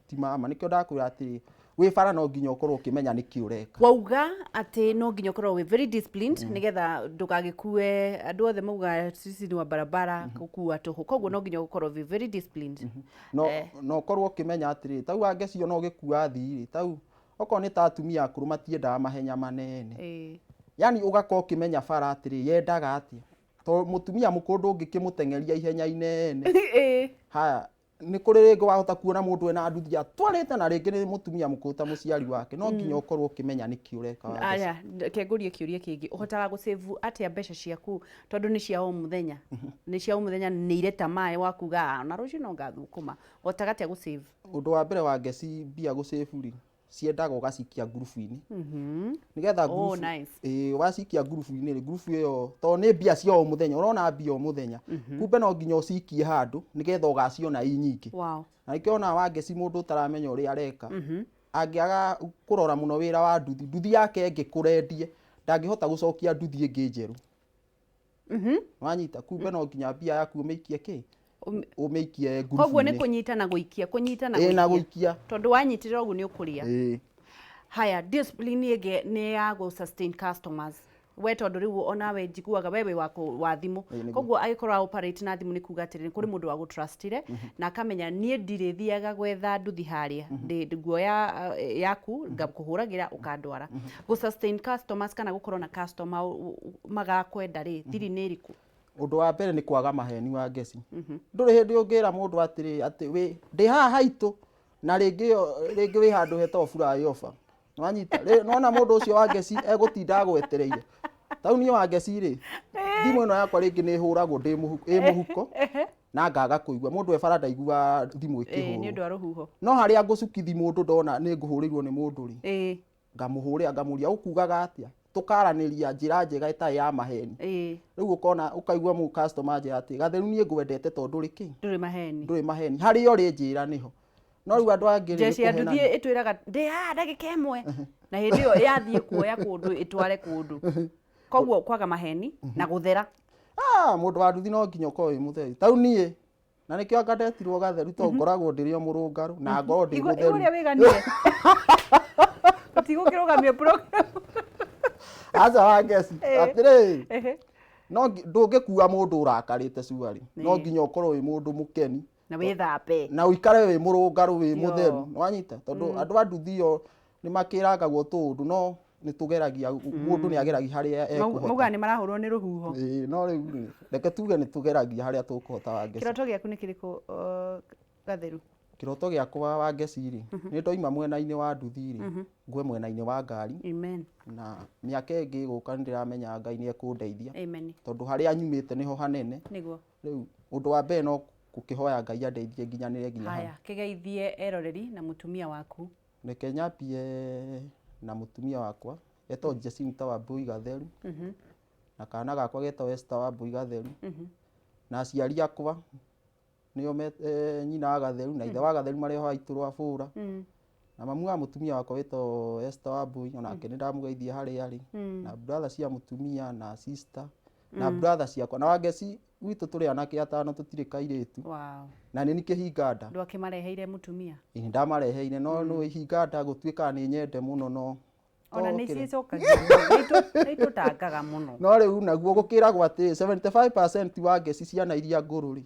ti mama. Nĩkĩo ndakwĩra atĩrĩ, wĩ bara no nginya ũkorwo ũkĩmenya nĩkĩ ũreka. Wauga atĩ no nginya ũkorwo wĩ very disciplined nĩgetha ndũgagĩkue andũ othe mauga sisi ni wa barabara gũkua tũhũ, koguo no nginya ũkorwo wĩ very disciplined. No ũkorwo ũkĩmenya atĩrĩrĩ, tau Wangeci ona ũgĩkua athii rĩ, tau okorwo nĩ ta atumia akũrũ matiendaga mahenya manene. Yani ũgakorwo ũkĩmenya bara atĩrĩ, yendaga atĩa. Tondũ mũtumia mũkũrũ ndũngĩkĩmũteng'eria ihenya inene. Haya, Nĩ kũrĩ rĩngĩ wahota kuona mũndũ ena nduthi atwarĩte na rĩngĩ nĩ mũtumia mũkũrũ ta mũciari wake, no nginya ũkorwo ũkĩmenya nĩkĩ ũreka Wangeci. Aya, reke ngũrie kĩũria kĩngĩ. Ũhotaga gũsave atĩa mbeca ciaku tondũ nĩ cia o mũthenya? Nĩ cia o mũthenya, nĩ irĩ tamaa wa kuga "Ah, ona rũciũ no ngathũkũma." Ũhotaga atĩa gũsave? Ũndũ wa mbere Wangeci, mbia gũsave rĩ, ciendaga ũgacikia ngurubu-inĩ nĩgetha Oh, ngurubu nice. Ĩĩ, wacikia ngurubu-inĩ rĩ, ngurubu ĩyo tondũ nĩ mbia cia o mũthenya, ũrona mbia o mũthenya, kumbe no nginya ũcikie handũ nĩgetha ũgaciona i nyingĩ. Na nĩkĩo ona Wangeci mũndũ ũtaramenya ũrĩa areka angĩaga kũrora mũno wĩra wa nduthi, nduthi yake ĩngĩkũra endie, ndangĩhota gũcokia nduthi ĩngĩ njerũ. Wanyita? Kumbe no nginya mbia yaku ũmĩikie kĩ, ũmĩikie Koguo nĩ ngurubu-inĩ. Kũnyita na gũikia, kũnyita na Ĩĩ, na gũikia. Gũikia. Tondũ wanyitĩrĩra ũguo nĩ ũkũrĩa. Ĩĩ. Haya, discipline ĩngĩ nĩ ya gũ sustain customers. We tondũ rĩu onawe njiguaga we wĩ wa thimũ. Ĩĩ, nĩguo. Koguo angĩkorwo wa operate na thimũ nĩ kuga atĩrĩrĩ, kũrĩ mũndũ wa gũtrustire na akamenya niĩ ndirĩthiaga gwetha nduthi harĩa, nguoya yaku ngakũhũragĩra ũkandwara. Gũ sustain customers kana gũkorwo na customer magakwenda rĩ, thiri nĩ ĩrĩkũ? Ũndũ wa mbere nĩ kwaga maheni wa ngeci. Ndũrĩ hĩndĩ ũngĩra mũndũ atĩrĩ atĩ wĩ ndĩ haha haitũ na rĩngĩ rĩngĩ wĩ handũ hetagwo flyover. Nĩwanyita? Nĩwona mũndũ ũcio wa ngeci egũtinda agwetereire. Tarĩu niĩ wa ngeci rĩ, thimũ ĩno yakwa rĩngĩ nĩ ĩhũragwo ndĩ ĩ mũhuko na ngaga kũigua. Mũndũ e bara ndaiguaga thimũ Ĩĩ, nĩ ĩkĩhũrwo. ũndũ wa rũhuho. No harĩa ngũcukithi mũndũ ndona nĩ ngũhũrĩirwo nĩ mũndũ rĩ, ngamũhũrĩra ngamũria ũkugaga atĩa, tũkaranĩria njĩra njega ĩtarĩ ya maheni. Rĩu ũkona ũkaigua mũ customer anjĩra atĩ Gatheru niĩ ngwendete tondũ ndũrĩ kĩ, Ndũrĩ maheni. Ndũrĩ maheni, harĩa ũrĩ njĩra nĩho. No rĩu andũ angĩ rĩ, nĩ Jeshi ya nduthi kũhenania. ĩtwĩraga ndĩ haha ndagĩka ĩmwe na hĩndĩ ĩyo yathiĩ kuoya kũndũ ĩtware kũndũ. Koguo kwaga maheni na gũthera. Ah, mũndũ wa nduthi no nginya ũkorwo wĩ mũtheru. Tarĩu niĩ na nĩkĩo anga ndetirwo Gatheru tondũ ngoragwo ndĩrĩ o mũrũngarũ na ngorwo ndĩ Igua mũtheru. ũrĩa wĩganire. Tũtigũkĩrũgamia program. Aca wa ngeci, atĩrĩrĩ, no ndũngĩkua mũndũ ũrakarĩte cuarĩ, no nginya ũkorwo wĩ mũndũ mũkeni Na wĩthambe. Na ũikare wĩ mũrũngarũ wĩ Yo. mũtheru. Nĩwanyita? Tondũ andũ a nduthi o nĩ makĩrangagwo tũũndũ, no nĩ tũgeragia, mũndũ nĩ ageragia harĩa ekũhota. Maugaga nĩ marahũrwo nĩ rũhuho. Ĩĩ, no rĩu rĩ, reke tuge nĩ tũgeragia harĩa tũkũhota wa ngeci. Kĩroto gĩaku nĩ kĩrĩkũ, Gatheru? Kĩroto gĩakwa wa ngeci rĩ, nĩ ndoima mwena-inĩ wa nduthi rĩ, ngwe mwena-inĩ wa ngari. Amen. Na mĩaka ĩngĩ ĩgũka nĩ ndĩramenya Ngai nĩ ekũndeithia. Amen. Tondũ harĩa nyumĩte nĩho hanene. Nĩguo. Rĩu ũndũ wa mbere no gũkĩhoya Ngai andeithie nginyanĩre nginya hau. Haya, kĩgeithie eroreri na mũtumia waku. Reke nyambie na mũtumia wakwa etagwo Jacinta Wambui Gatheru, na kana gakwa getagwo Esther Wambui Gatheru, na aciari akwa nĩo nyina wa Gatheru na ithe wa Gatheru marĩ o haitũ rwa bũra, na mamu wa mũtumia wakwa wĩtagwo Esther Wambui, onake nĩ ndamũgeithia harĩa arĩ, na brother cia mũtumia na sister na brother ciakwa na Wangeci gwitũ tũrĩ anake atano, tũtirĩ kairĩtu. Na nĩ kĩhinga nda. Ndwakĩmareheire mũtumia? Ĩĩ, nĩ ndamareheire, no nĩ ihinga nda gũtuĩkaga nĩ nyende mũno no Ona nĩ kĩrĩ- ciĩcokagia mũno, nĩ itũtangaga mũno. No rĩu naguo gũkĩragwo atĩ 75% wa ngeci ciana iria ngũrũ rĩ,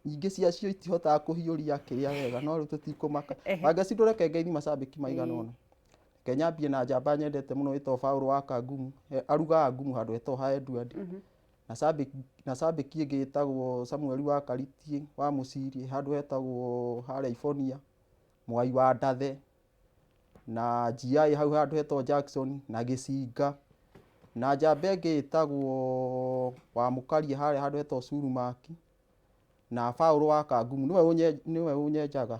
nyingĩ ciacio itihotaga kũhiũria kĩrĩa wega, no rĩu tũtikũmaka. Wangeci ndũreke ngeithi macambĩki maigana ũna. Reke nyambie na njamba nyendete mũno ĩtagwo Paul wa Kangumu, arugaga ngumu handũ hetagwo ha Edward. Na cambĩki ĩngĩ ĩtagwo Samuel wa Karitie wa Mũciri handũ hetagwo harĩa Ibonia, Mwai wa Ndathe na GI hau handũ hetagwo Jackson na Gĩcinga, na njamba ĩngĩ ĩtagwo wa Mũkaria harĩa handũ hetagwo Surumaki, na Paul wa Kangumu nĩwe ũnyenjaga.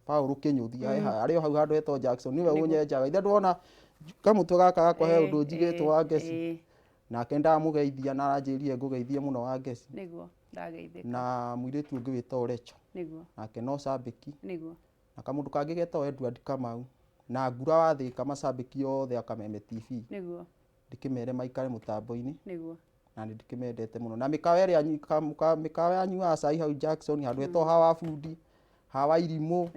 Paul Kĩnyũthi arĩ o hau handũ hetagwo Jackson nĩwe ũnyenjaga. Ithe ndwona kamũtwe gaka gakwa he ũndũ njigĩtwo wa ngeci. Nake ndamũgeithia na aranjĩrire ngũgeithie mũno wa ngeci. Nĩguo ndageithĩka. Na mũirĩtu ũngĩ wĩtagwo Recho. Nĩguo. Nake no cambĩki. Nĩguo. Na kamũndũ kangĩ getagwo Edward Kamau na Ngura wa Thĩka, macambĩki othe a Kameme TV. Nĩguo. Ndĩkĩmere maikare mũtambo-inĩ. Nĩguo. Na nĩ ndĩkĩmendete mũno. Na mĩkawa ĩrĩa mĩkawa yanyuaga cai hau Jackson handũ hetagwo hawa bundi, hawa irimũ.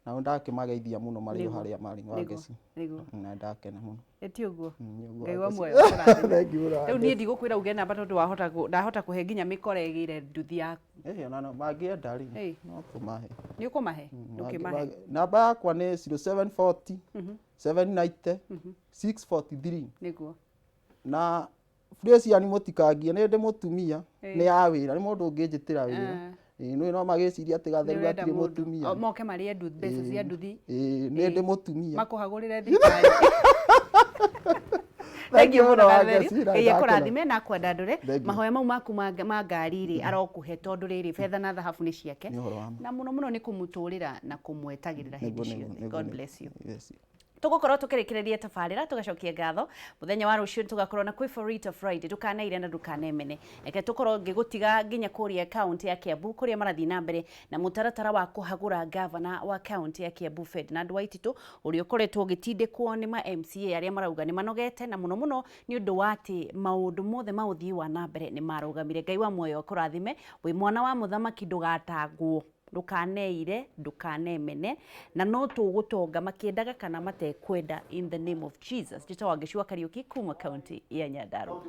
Nao ndakĩmageithia mũno marĩ o harĩa marĩ wa ngeci. Nĩguo. Na ndakena mũno. Ĩti ũguo. Nĩ ũguo Ngai wa Wangeci. muoyo akũrathime. Thank you mũno, Rĩu niĩ Wangeci. ndigũkwĩra uge namba tondũ wahota ndahota kũhe nginya mĩkora ĩgĩre nduthi yaku. Ĩĩ, ona no mangĩenda rĩ, no tũmahe. Nĩ ũkũmahe? Ndũkĩmahe. Namba yakwa nĩ 0740 790 643. Nĩguo. Na Fresian mũtikangie, nĩ ndĩ mũtumia, nĩ ya wĩra, nĩ mũndũ ũngĩnjĩtĩra wĩra. Ĩĩ nĩ no magĩciria atĩ Gatheru Nĩũrenda gatirĩ mũndũ. mũtumia. O, moke marĩe mbeca cia Ĩĩ, nduthi. Ĩĩ, nĩ ndĩ mũtumia. Makũhagũrĩre thirikari. Thengiũ mũno Gatheru. Wangeci, na Ngai ndakena. akũrathime na akwandandũre. Thengiũ. Mahoya mau maku ma ngari rĩ arokũhe tondũ rĩrĩ betha na thahabu nĩ ciake. Nĩ ũhoro wa ma. Na mũno mũno nĩ kũmũtũrĩra na kũmwetagĩrĩra hĩndĩ Nĩguo, nĩguo, ciothe. nĩguo, God nĩguo. bless you. Yes. Tũgũkorwo tũkĩrĩkĩrĩria tabarĩra tũgacokia ngatho mũthenya wa rũciũ tũgakorwo na kwĩ Forita Friday. Ndũkaneire na ndũkanemene. Reke tũkorwo ngĩgũtiga nginya kũrĩa kaunti ya Kiambu kũrĩa marathiĩ na mbere na mũtaratara wa kũhagũra gavana wa kaunti ya Kiambu Ferdinand Waititu ũrĩa ũkoretwo ũgĩtindĩkwo nĩ ma MCA arĩa marauga nĩ manogete na mũno mũno nĩ ũndũ wa atĩ maũndũ mothe ma ũthii wa na mbere nĩ marũgamire. Ngai wa muoyo akũrathime. Wĩ mwana wa mũthamaki, ndũgatangwo, ndũkaneire, ndũkanemene, na no tũgũtonga makĩendaga kana matekwenda, in the name of Jesus. Njĩtagwo Wangeci wa Kariũki kuma kaunti ya Nyandarua.